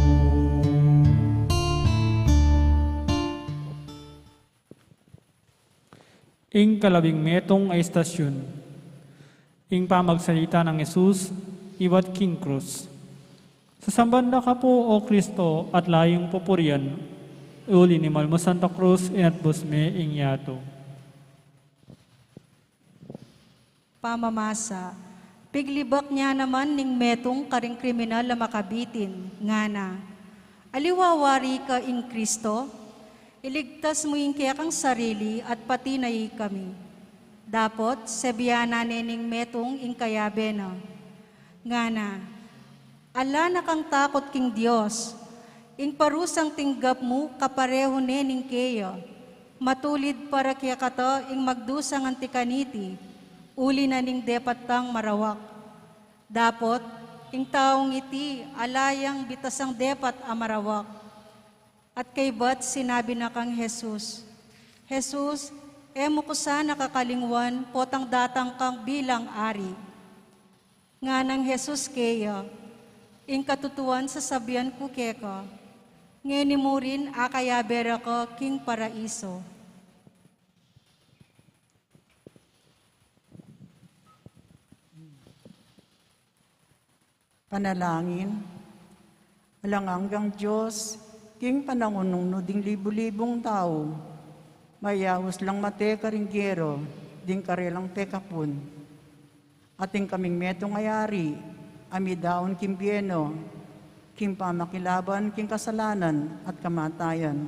Ing kalabing metung a estasyun. Ing pamagsalita nang Jesus ibat king krus. Sasamban da ka pu, O Kristo, at layung pupurian, uli ning malmu Santa Cruz, inatbus me ing yatu. Pamamasa. Piglibak ne naman ning metung karing kriminal a makabitin, ngana, "Aliwa wari ka ing Kristo? Iligtas mu ing kekang sarili at pati na ikami." Dapot, sebianan ne ning metung ing kayabe na, ngana, "Ala na kang takut king Dios. Ing parusang tinggap mu kaparehu ne ning keya. Matulid para kekata ing magdusang anti kaniti, uli na ning depat tang marawak." Dapot, ing taung iti ala yang bitasang depat a marawak. At kaybat sinabi na kang Jesus, "Jesus, e mu ku sana kakalingwan potang datang kang bilang ari." Nganang Jesus keya, ing katutuan sasabian ku keka, ngeni mu rin akayabe ra ka king paraiso. Panalangin. Alang anggang Dios, king panaun nung nu ding libu-libung tau, mayaus lang mate karing gera ding karelang pekapun. Atin kaming metung a yari, a midaun king bie na, king pamakilaban king kasalanan at kamatayan.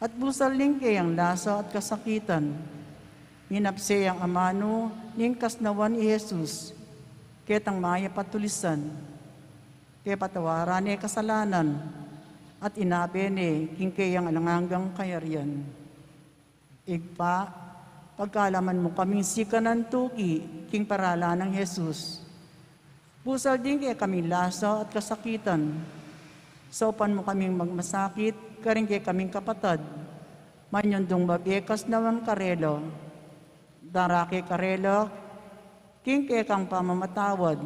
At busal ning keyang lasa at kasakitan, minapse yang amanu ning kasnawan i Jesus, ketang mayap a tulisan, kepatawaran ne kasalanan, at inabe ne king keyang alang anggang kayarian. Ibpa, pagkalaman mu kaming sikanan tuki king paralan nang Jesus. Busal ding kekaming lasa at kasakitan, saupan mu kaming magmasakit karing kekaming kapatad, manyundung mabekas naman karela. Darake karela king kekang pamamatawad,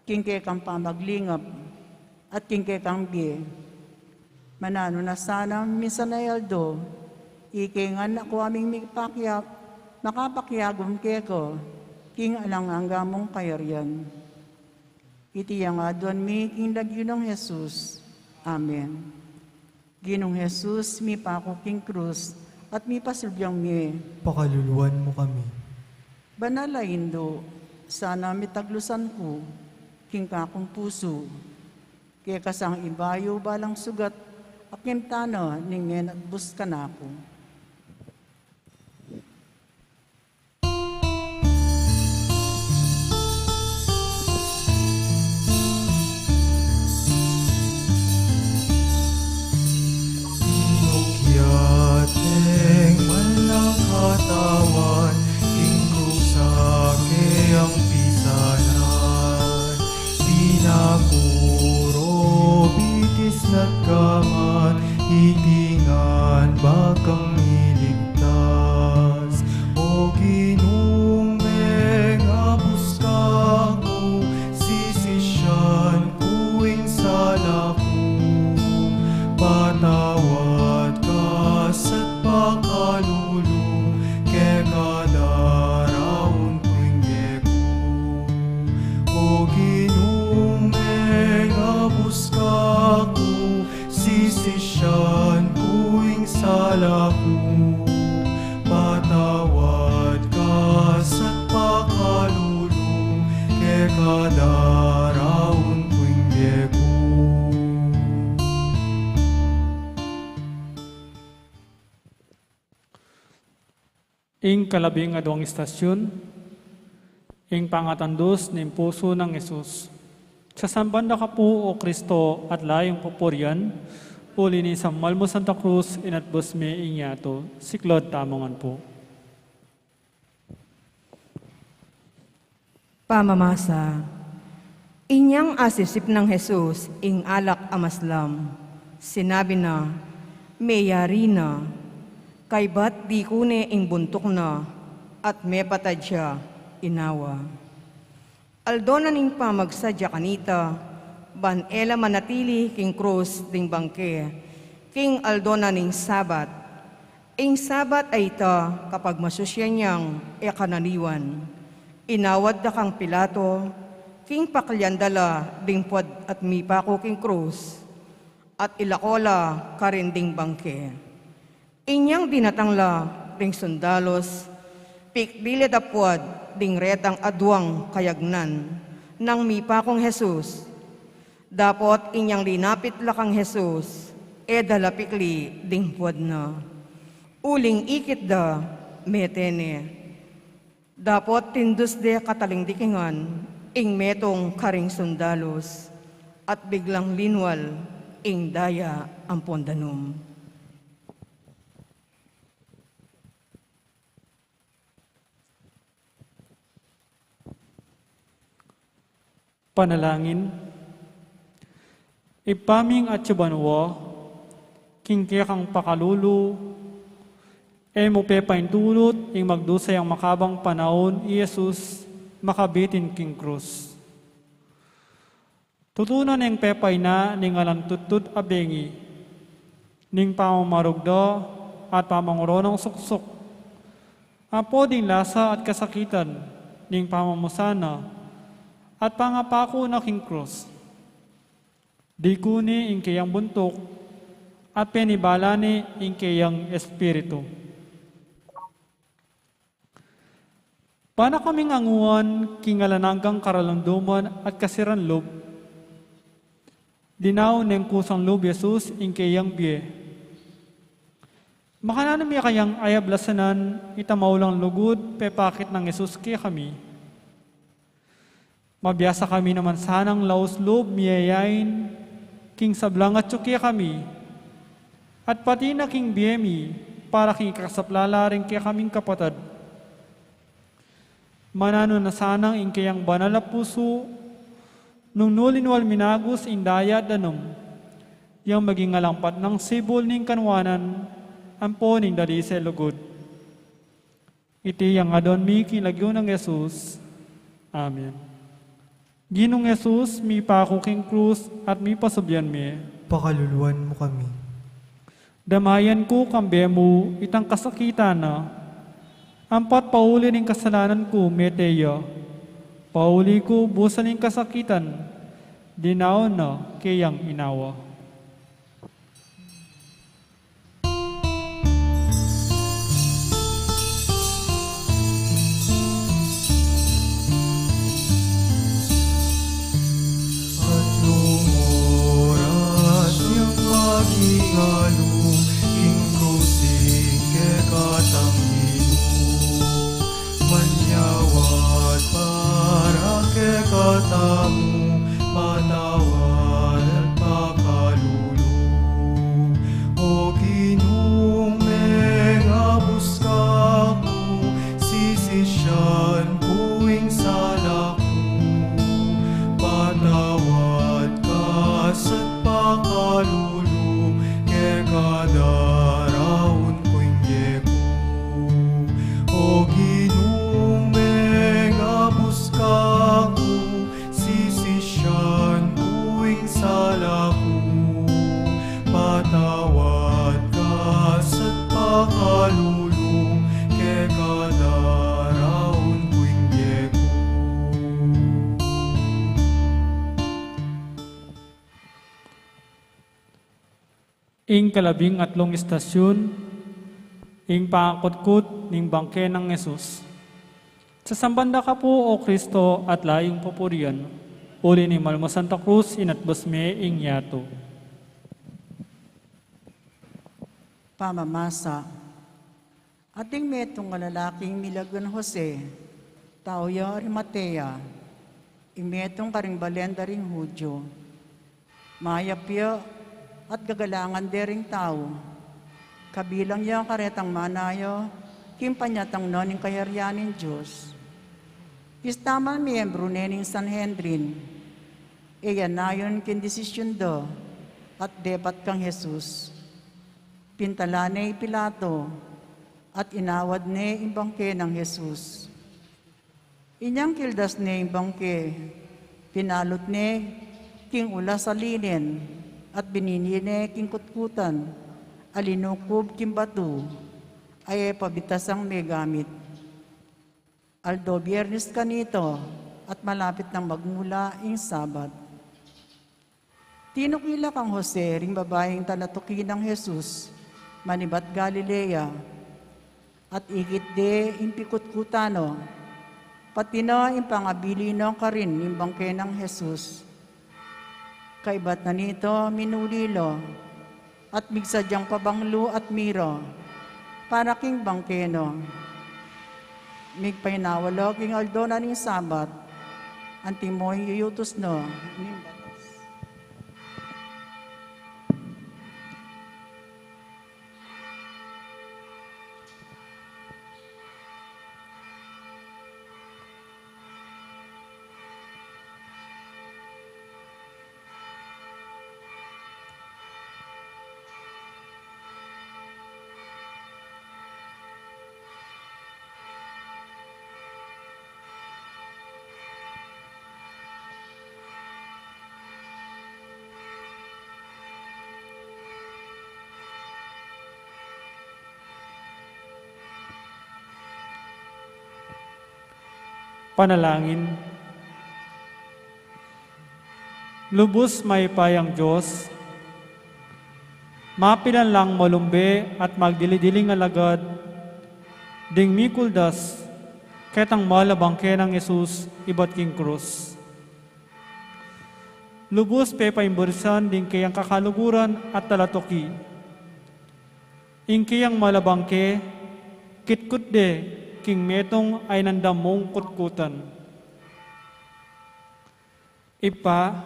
king kekang pamaglingap, at king kekang bie. Mananu na sana minsan a aldo, ike ngan aku aming mipakya-, makapakyagum keka king alang angga mung kayarian. Iti yang aduan mi king lagyu nang Jesus. Amen. Ginung Jesus, mipaku king krus at mipasulbyang mie, pakaluluan mu kami. Banal a Indu, sana mitaglusan ku king kakung pusu, keka sang ibayu balang sugat a kintana ning menatbus kanaku. Inukyat neng man lang katawan, king krus a keyang pisanan. Pinakuro, bitis na't kamat, iti ngan bakang iligtas. O Ginu, mengabus ka ku, sisisian ku ing sala ku. Patawad ka sa pakalulu, keka daraun ku ing bie ku. O Ginu, mengabus ka ku, sisisian ku ing sala ku. Patawad ka sa pakalulu, keka daraun ku ing bie ku. Ing kalabing aduang istasyun, ing pangatandus ning pusu nang Jesus. Sasamban da ka pu, O Kristo, at layun pupurian, uli ning samal mu Santa Cruz, inatbus me ing yatu. Siklaud tamu ngan pu. Pamamasa. Inyang asipsip nang Jesus ing alak a maslam, sinabi na, "Meyari na." Kaybat dikune ing buntuk na, at mepatad ya inawa. Aldo na ning pamagsadya kanita, ban e la manatili king krus ding bangke, king aldo na ning Sabat. Ing Sabat a ita, kapagmasusyan yang e kananiwan, inawad da kang Pilato, king paklian da la ding puad at mipaku king krus, at ilako la karin ding bangke. Inyang dinatang la ding sundalus, pikli la da puad ding retang aduang kayagnan nang mipakung Jesus. Dapot inyang linapit la kang Jesus, e da la pikli ding puad na. Uling ikit da, mete ne. Dapot tindus de katalingdikingan ing metung karing sundalus, at biglang linwal ing daya ampon danum. Panalangin. Ibpa ming atsu banua, king kekang pakalulu, e mu pepaindulut ing magdusa yang makabang panaun i Jesus, makabitin king krus. Tutunan neng pepaina ning alang tudtud a bengi, ning pamamarugda at pamanguronang suksuk, ampo ding lasa at kasakitan ning pamamusan na at pangapaku na king krus. Dikuni ing keyang buntuk at penibala ne ing keyang espiritu. Ba na kaming anguan king alang anggang karalumduman at kasiran lub, dinaun neng kusang lub Jesus ing keyang bie. Makananu mi kayang ayablasanan itang maulang lugud pepakit nang Jesus kekami? Mabiasa kami naman sanang laus lub miyayain king sablang atyu kekami, at pati na king bie mi para king ikasaplala ring kekaming kapatad. Mananu na sanang ing keyang banal a pusu, nung nu linwal minagus ing daya at danum, yang maging alang patnang sibul ning kanuanan ampo ning dalise lugud. Iti yang adwan mi king lagyu nang Jesus. Amen. Ginung Jesus, mipaku king krus at mipasubyan mi. Pakaluluan mu kami. Damayan ku kambe mu itang kasakitan na, ampat pauli ning kasalanan ku mete ya. Pauli ku busal ing kasakitan, dinaun na keyang inawa. At nung oras yang maging alung king krus ing kekatang Ginu, manyawad para kekatamu, patawad at pakalulu. O Ginu, mengabus ka ku, sisisian ku ing sala ku, patawad ka sa pakalulu, kekadaraun ku ing bie ku. O Ginu, mengabus ka ku, sisisian ku ing sala ku, patawad ka sa pakalulu, kekadaraun ku ing bie ku. Ing kalabing atlung istasyun, ing pangakutkut ning bangke nang Jesus. Sasamban da ka pu, O Kristo, at layung papurian, uli ning malmasanta krus inatbas me ing yatu. Pamamasa. Atin metung a lalaking milagen Jose, tau ya Arimatea, ing metung karing balen da ring Judio. Mayap ya at gagalangan de ring tau. Kabilang ya karetang manaya king panyatang na ning kayarian ning Dios. Pista man miyembru ne ning Sanhedrin, e ya nayon king desisyun da at depat kang Jesus. Pintalan ne i Pilato at inawad ne ing bangke nang Jesus. Inyang kildas ne ing bangke, pinalut ne king ulas a linen at binini ne king kutkutan a linukub king batu a e pa bitasang megamit. Aldo Biernes kanita at malapit nang magmula ing Sabat. Tinukila kang Jose ring babaing talatuki nang Jesus manibat Galilea, at ikit de ing pikutkutan na, pati na ing pangabili na karin ning bangke nang Jesus. Kaibat na nita, minuli la at migsadyang pabanglu at mira para king bangke na. Migpainawa la king aldo na ning Sabat, antimo ing yutus na ning batas. Panalangin. Lubus mayupayang Dios, mapilan lang malumbe at magdili-diling alagad ding mikuldas ketang malabang ke nang Jesus ibat king krus. Lubus pepaimbursan ding keyang kakaluguran at talatuki. Ing keyang malabang ke, kitkut de king metung a inandam mung kutkutan. Ibpa,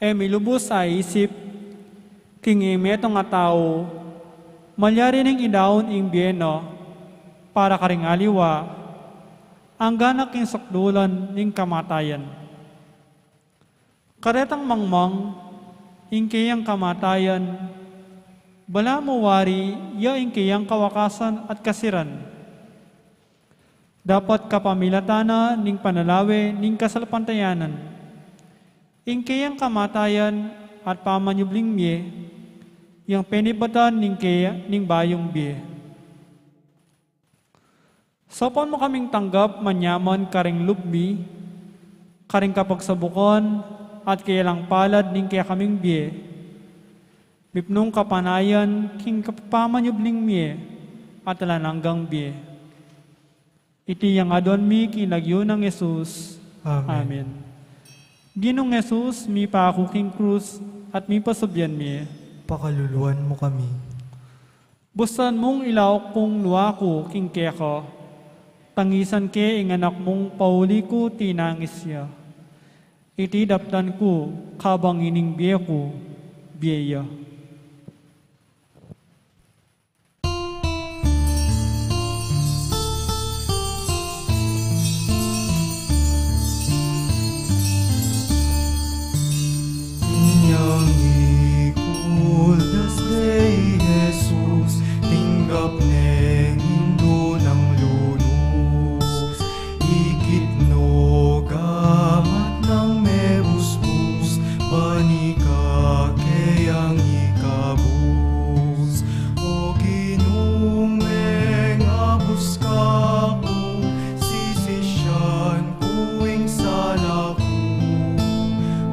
e mi lubus a isip king ing metung a tau malyari neng ilawan ing bie na para karing aliwa, angga na king sakdulan ning kamatayan. Karetang mangmang, ing keyang kamatayan, balamu wari ya ing keyang kawakasan at kasiran. Dapat kapamilatan na ning panalawe ning kasalpantayanan, ing keyang kamatayan at pamanyubling mie, yang penibatan ning keya ning bayung bie. Saupan mu kaming tanggap manyaman karing lub mi, karing kapagsabukan at kealang palad ning kekaming bie, mipnung kapanayan king kapamanyubling mie at alang anggang bie. Iti yang aduan mi king lagyu nang Jesus. Amen. Amen. Ginung Jesus, mipaku king krus at mipasubyan mi. Pakaluluan mu kami. Bustan mung ilauk kung lua ku king keka, tangisan ke ing anak mung pauli ku tinangis ya. Iti daptan ku, kabang ining bie ku, bie ya. Inyang ikuldas de i Jesus, tinggap neng indu nang lunus. Ikit no gamat nang mebusbus, ban ika keyang ikabus. O Ginu, mengabus ka ku, sisisyan ku ing sala ku,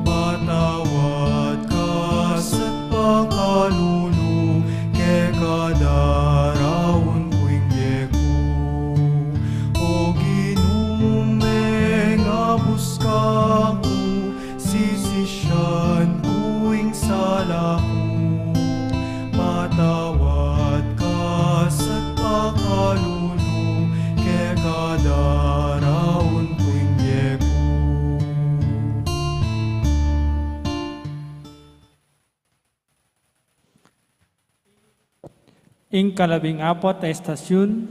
patawad ka sa pakalulu, keka daraun ku ing bie ku. O Ginu, mengabus ka ku, sisisyan ku ing sala ku, patawad ka sa pakalulu, keka daraun ku ing bie ku. Ing kalabing apat a estasyun,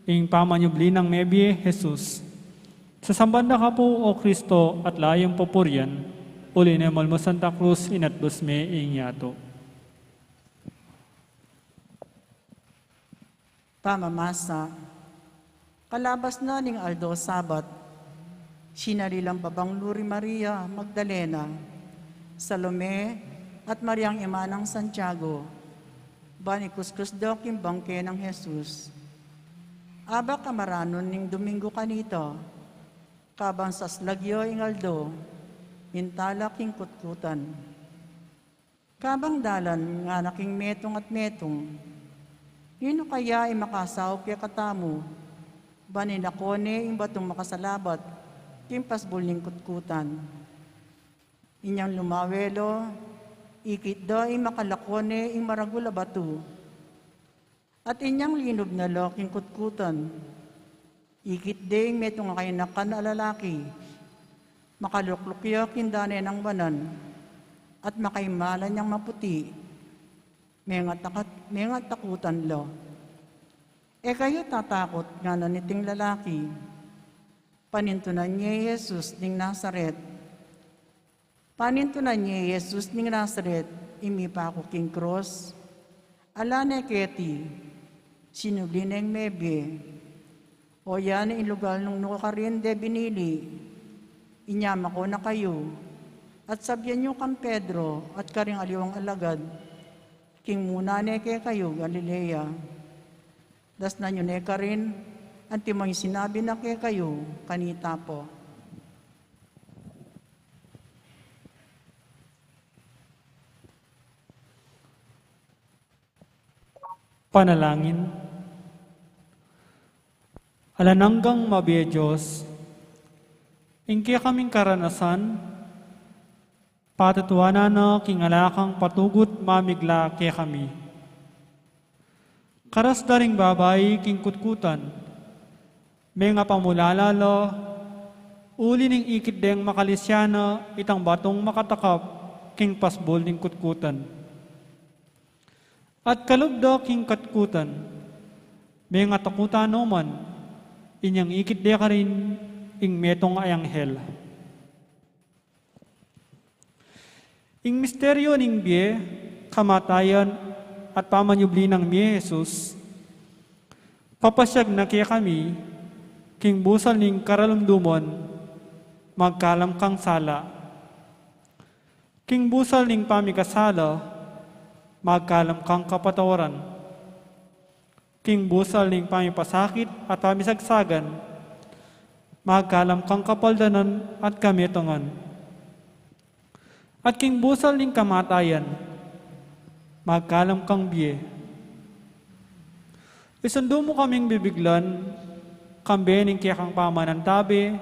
ing pamanyubli nang mebie Jesus. Sasamban da ka pu, O Kristo, at layung pupurian, uli ne malmo Santa Cruz, inatbus me ing yatu. Pamamasa. Kalabas na ning aldo Sabat, sinali lang babang Luri Maria Magdalena, Salome, at Mariang ima nang Santiago, ban ikuskus da king bangke nang Jesus. Abak a maranun ning Domingo kanita, kabang saslag ya ing aldo, mintalak king kutkutan. Kabang dalan ngana king metung at metung, ninu kaya ing makasaup kekatamu, ban ilako ne ing batung makasalabat king pasbul ning kutkutan? Inyang lumawe la, ikit da ing makalako ne ing maragul a batu. At inyang linub na la king kutkutan, ikit de ing metung a kainakan a lalaki, makalukluk ya king dane nang wanan, at makaimalan yang maputi, mengat takat-, mengat takutan la. E kayu tatakut, ngana niting lalaki. Panintunan ye i Jesus ning Nazaret. Panintunan ye i Jesus ning Nazaret, ing mipaku king krus. Ala ne keti, sinubli neng mebie. O yan ing lugal nung nukarin de binili. Inya mako na kayu, at sabyan yu kang Pedro at karing aliwang alagad, king muna ne kekayu Galilea. Dasnan yu ne karin, Antimong sinabi na kekayu kanita pa. Panalangin. Alang anggang mabie Dios, ing kekaming karanasan, patutuanan na king ala kang patugut mamigla kekami. Karas da ring babai king kutkutan, mengapamulala la, uli ning ikit deng makalisya na itang batung makatakap king pasbul ning kutkutan. At kalub da king kutkutan, mengatakutan no man, inyang ikit de karin ing metung a anghel. Ing misteryu ning bie, kamatayan, at pamanyubli nang mie Jesus, papasyag na kekami, king busal ning karalumduman, magkalam kang sala. King busal ning pamikasala, magkalam kang kapatawaran. King busal ning pamipasakit at pamisagsagan, magkalam kang kapaldanan at kametungan. At king busal ning kamatayan, magkalam kang bie. Isundu mu kaming bibiglan, kambe ning kekang pamanantabe,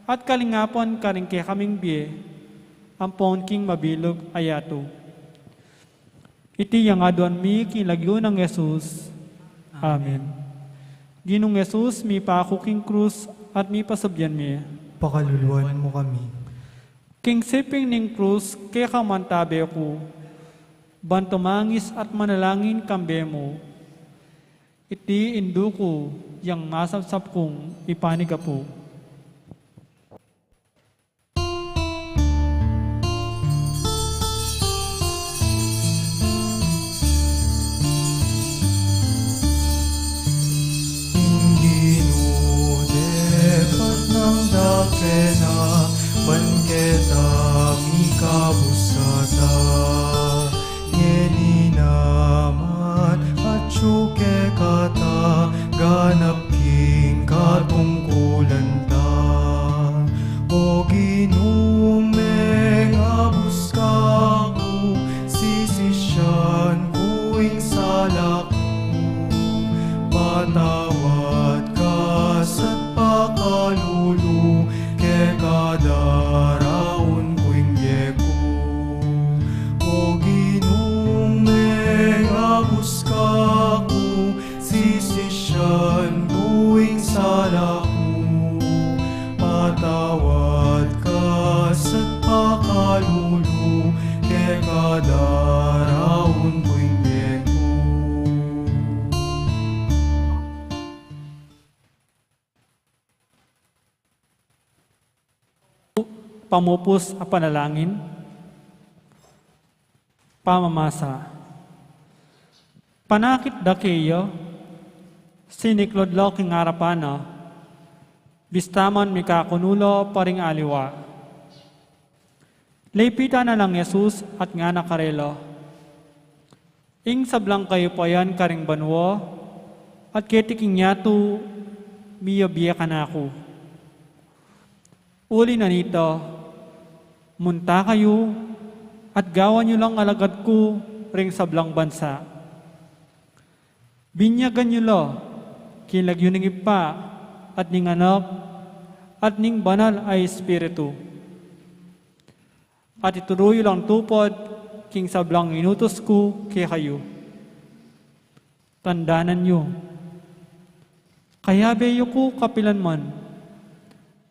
at kalingapan karing kekaming bie, ampon king mabilug a yatu. Iti yang aduan mi king lagyu nang Jesus. Amen. Ginung Jesus, mipaku king krus at mipasubyan mi. Pakaluluan mu kami. King siping ning krus, keka mantabe ku, ban tumangis at manalangin kambe mu. Iti indu ku, yang masapsap kung ipanigapu. Ing Ginu depat nang dakena, ban keta mikabus kata. Ngeni naman atyu kekata, ganap king katungkulan ta. O Ginu, mengabus ka ku, sisisyan ku ing sala ku, patawad ka sa pakalulu, keka daraun ku ing bie ku. O Ginu, mengabus ka ku, sisisyan ku ing sala ku, patawad ka sa pakalulu, keka daraun ku ing bie ku. Pamupus a panalangin. Pamamasa. Panakit da keya, siniklud la king arapan na, bista man mikakunu la pa ring aliwa. Lepitan na lang Jesus at ngana karela, ing sablang kayupayan karing banua at keti king yatu, miyabie kanaku. Uli na nita, munta kayu at gawan yu lang alagad ku ring sablang bansa. Binyagan yu la king lagyu ning Ibpa at ning Anak at ning Banal a Espiritu. At ituru yu lang tupad king sablang inutus ku kekayu. Tandanan yu, kayabe yu ku kapilan man,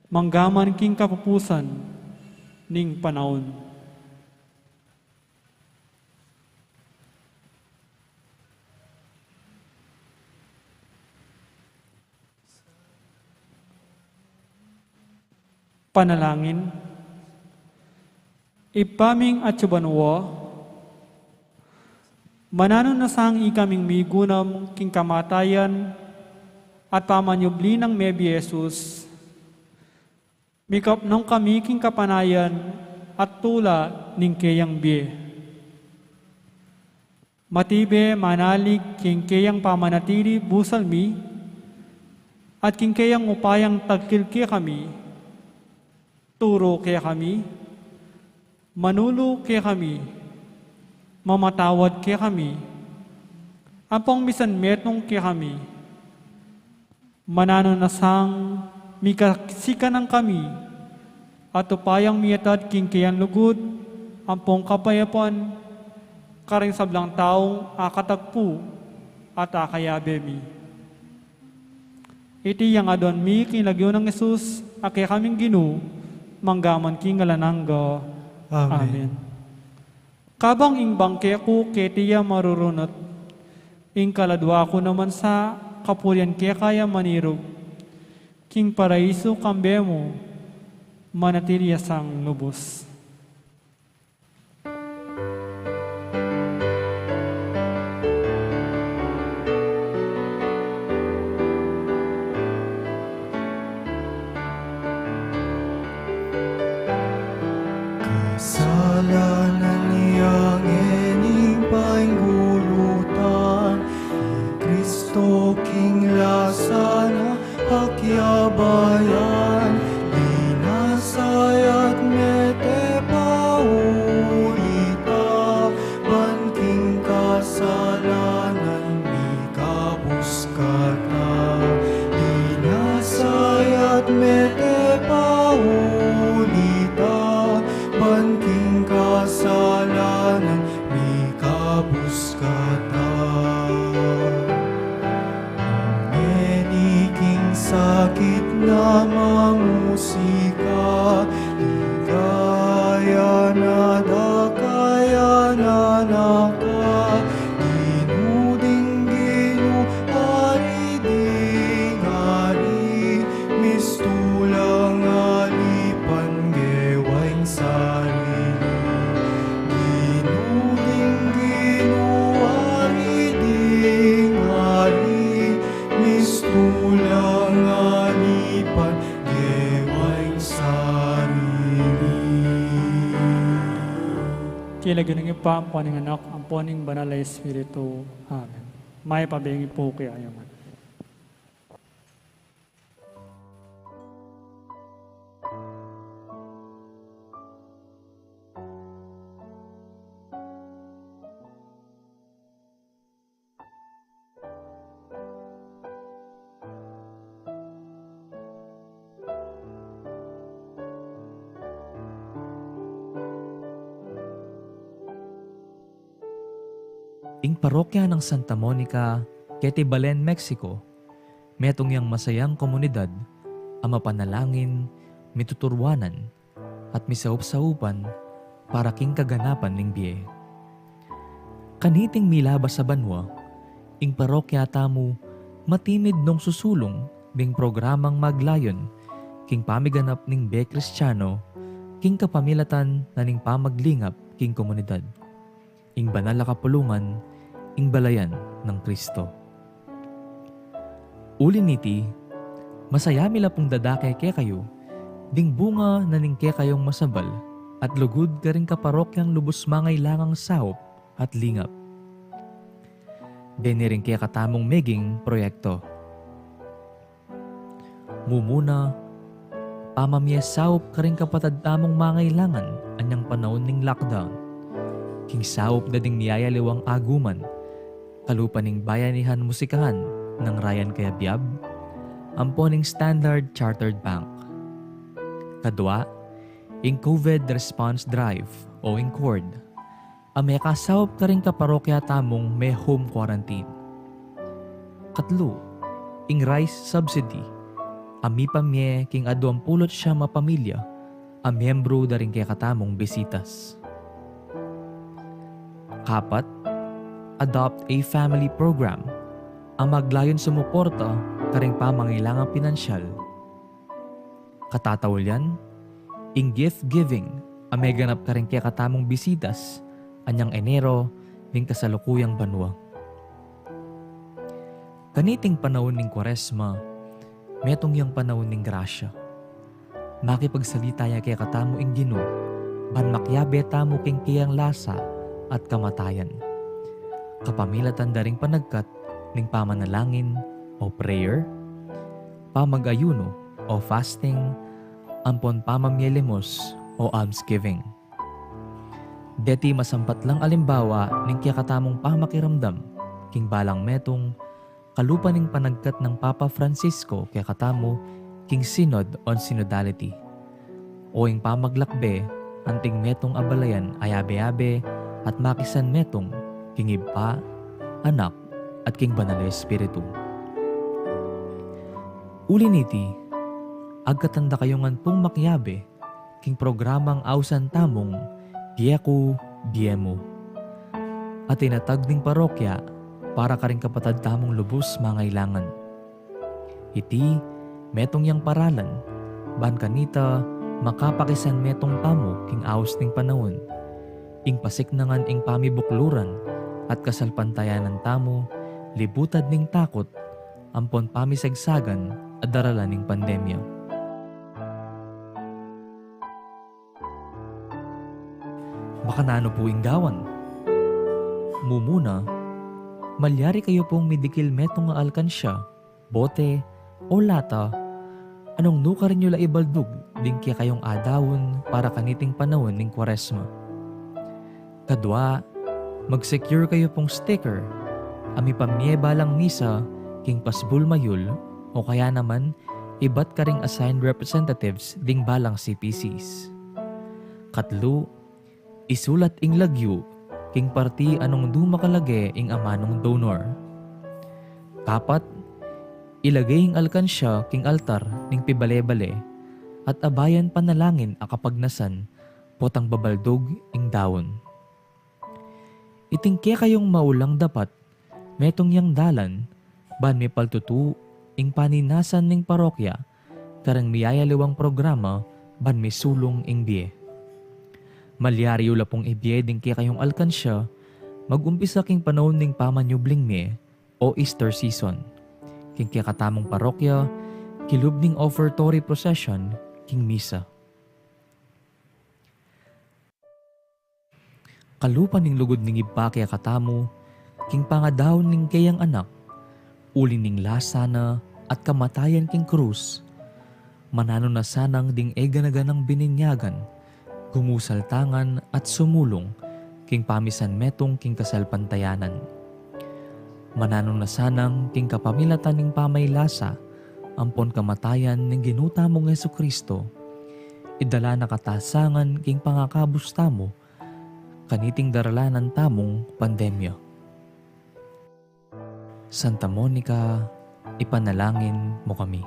manggaman king kapupusan ning panaun. Panalangin. Ibpa ming atsu banua, mananu na sang ikaming migunam king kamatayan at pamanyubli nang mebie Jesus, mikapnung kami king kapanayan at tula ning keyang bie. Matibe manalig king keyang pamanatili busal mi, At king keyang upayang tagkil kekami, turu kekami, manulu kekami, mamatawad kekami, ampong misan metung kekami, mananu na sang mikasikanan kami, at upayang miatad king keyang lugud ampong kapayapan karing sablang taung akatagpu at akayabe mi. Iti yang aduan mi king lagyu nang Jesus, a kekaming Ginu, manggaman king alang angga. Amen. Amen. Kabang ing bangke ku keti ya marurunut, ing kaladua ku naman sa kapurian keka ya manirug, king paraisu kambe mu, manatili ya sang lubus. Kasalanan yang ening paingulutan, i Kristo king lasa na pakyabayan, linasa ya't mete pa uli ta, ban king kasalanan mikabus kata, linasa ya't mete pa uli ta, ban king kasalanan mikabus kata. Ngeni king sakit na mamusika, ligaya na da kaya na naka, Ginu ding Ginu, Ari ding Ari, mistulang alipan gewa ing sarili. Ginu ding Ginu, Ari ding Ari, mistulang alipan gewa ing sarili. King lagyu ning Ibpa, ampo ning Anak, ampo ning Banal a Espiritu. Amen. Mayap a bengi pu keya ngan. Ing parokya nang Santa Monica, keti Belen, Mexico, metung yang masayang komunidad a mapanalangin, mituturwanan, at misaup-saupan para king kaganapan ning bie. Kaniting milabas a banua, ing parokya tamu matimid nung susulung ding programang maglayun king pamiganap ning bie Kristiano king kapamilatan na ning pamaglingap king komunidad. Ing banal a kapulungan, ing balayan nang Kristo. Uli niti, masaya mi la pung dadake kekayu ding bunga na ning kekayung masabal at lugud karing kaparokyang lubus mangailangang saup at lingap. Deni ring kekatamung meging proyekto. Mumuna, pamamie saup karing kapatad tamung mangailangan anyang panaun ning lockdown. King saup da ding miyayaliwang aguman, kalupa ning Bayanihan Musikahan nang Ryan Cayabyab, ampo ning Standard Chartered Bank. Kadua, ing COVID Response Drive o ing cord a mekasaup karing kaparokya tamung me-home quarantine. Katlu, ing rice subsidy a mipamie king aduang pulu't siyam a pamilya a miyembru da ring kekatamung Bisitas. Kapat, Adopt a Family Program a maglayun sumuporta karing pamangailangang pinansyal. Katataulian, ing gift giving a meganap karing kekatamung Bisitas anyang Enero ning kasalukuyang banua. Kaniting panaun ning Kuaresma, metung yang panaun ning grasya. Makipagsalita ya kekatamu ing Ginu, ban makiabe tamu king keyang lasa at kamatayan. Kapamilatan da ring panagkat ning pamanalangin o prayer, pamag-ayuno o fasting, ampon pamamie limos o almsgiving. Deti masampat lang alimbawa ning kekatamung pamakiramdam king balang metung kalupa ning panagkat nang Papa Francisco kekatamu king synod o synodality, o ing pamaglakbe anting metung a balayan a yabe-yabe at makisan metung king Ibpa, Anak, at king Banal a Espiritu. Uli niti, agkatan da kayu ngan pung makiabe king programang ausan tamung Bie Ku, Bie Mu, a tinatag ning parokya para karing kapatad tamung lubus mangailangan. Iti metung yang paralan ban kanita makapakisan metung tamu king aus ning panaun, ing pasiknangan ing pamibukluran at kasalpantayanan tamu libutad ning takut ampon pamisagsagan a daralan ning pandemya. Makananu pu ing gawan? Mumuna, malyari kayu pung midikil metung a alkansya, bote, o lata, a nung nukarin yu la ibaldug ding kekayung adaun para kaniting panaun ning Kuaresma. Kadua, mag-secure kayu pung sticker a mipamie balang misa king pasbul mayul o kaya naman ibat karing assigned representatives ding balang C P Cs. Katlu, isulat ing lagyu king parti a nung dumakalage ing amanung donor. Kapat, ilage ing alkansya king altar ning pibale-bale at abayan panalangin a kapagnasan potang babaldug ing daun. Iting kekayung maulang dapat metung yang dalan ban mipaltutu ing paninasan ning parokya kareng miyayaliwang programa ban misulung ing bie. Malyari yu la pung ibie ding kekayung alkansya mag-umpisa king panaun ning pamanyubling mie o Easter season king kekatamung parokya kilub ning offertory procession king misa. Kalupa ning lugud ning Ibpa kekatamu king pangadaun ning keyang Anak, uli ning lasa na at kamatayan king krus, mananu na sanang ding e gana-ganang bininyagan, gumusaltangan at sumulung king pamisan metung king kasalpantayanan. Mananu na sanang king kapamilatan ning pamaylasa ampon kamatayan ning Ginu tamung Jesucristo, idala na katasangan king pangakabus tamu kaniting daralanan tamung pandemya. Santa Monica, ipanalangin mu kami.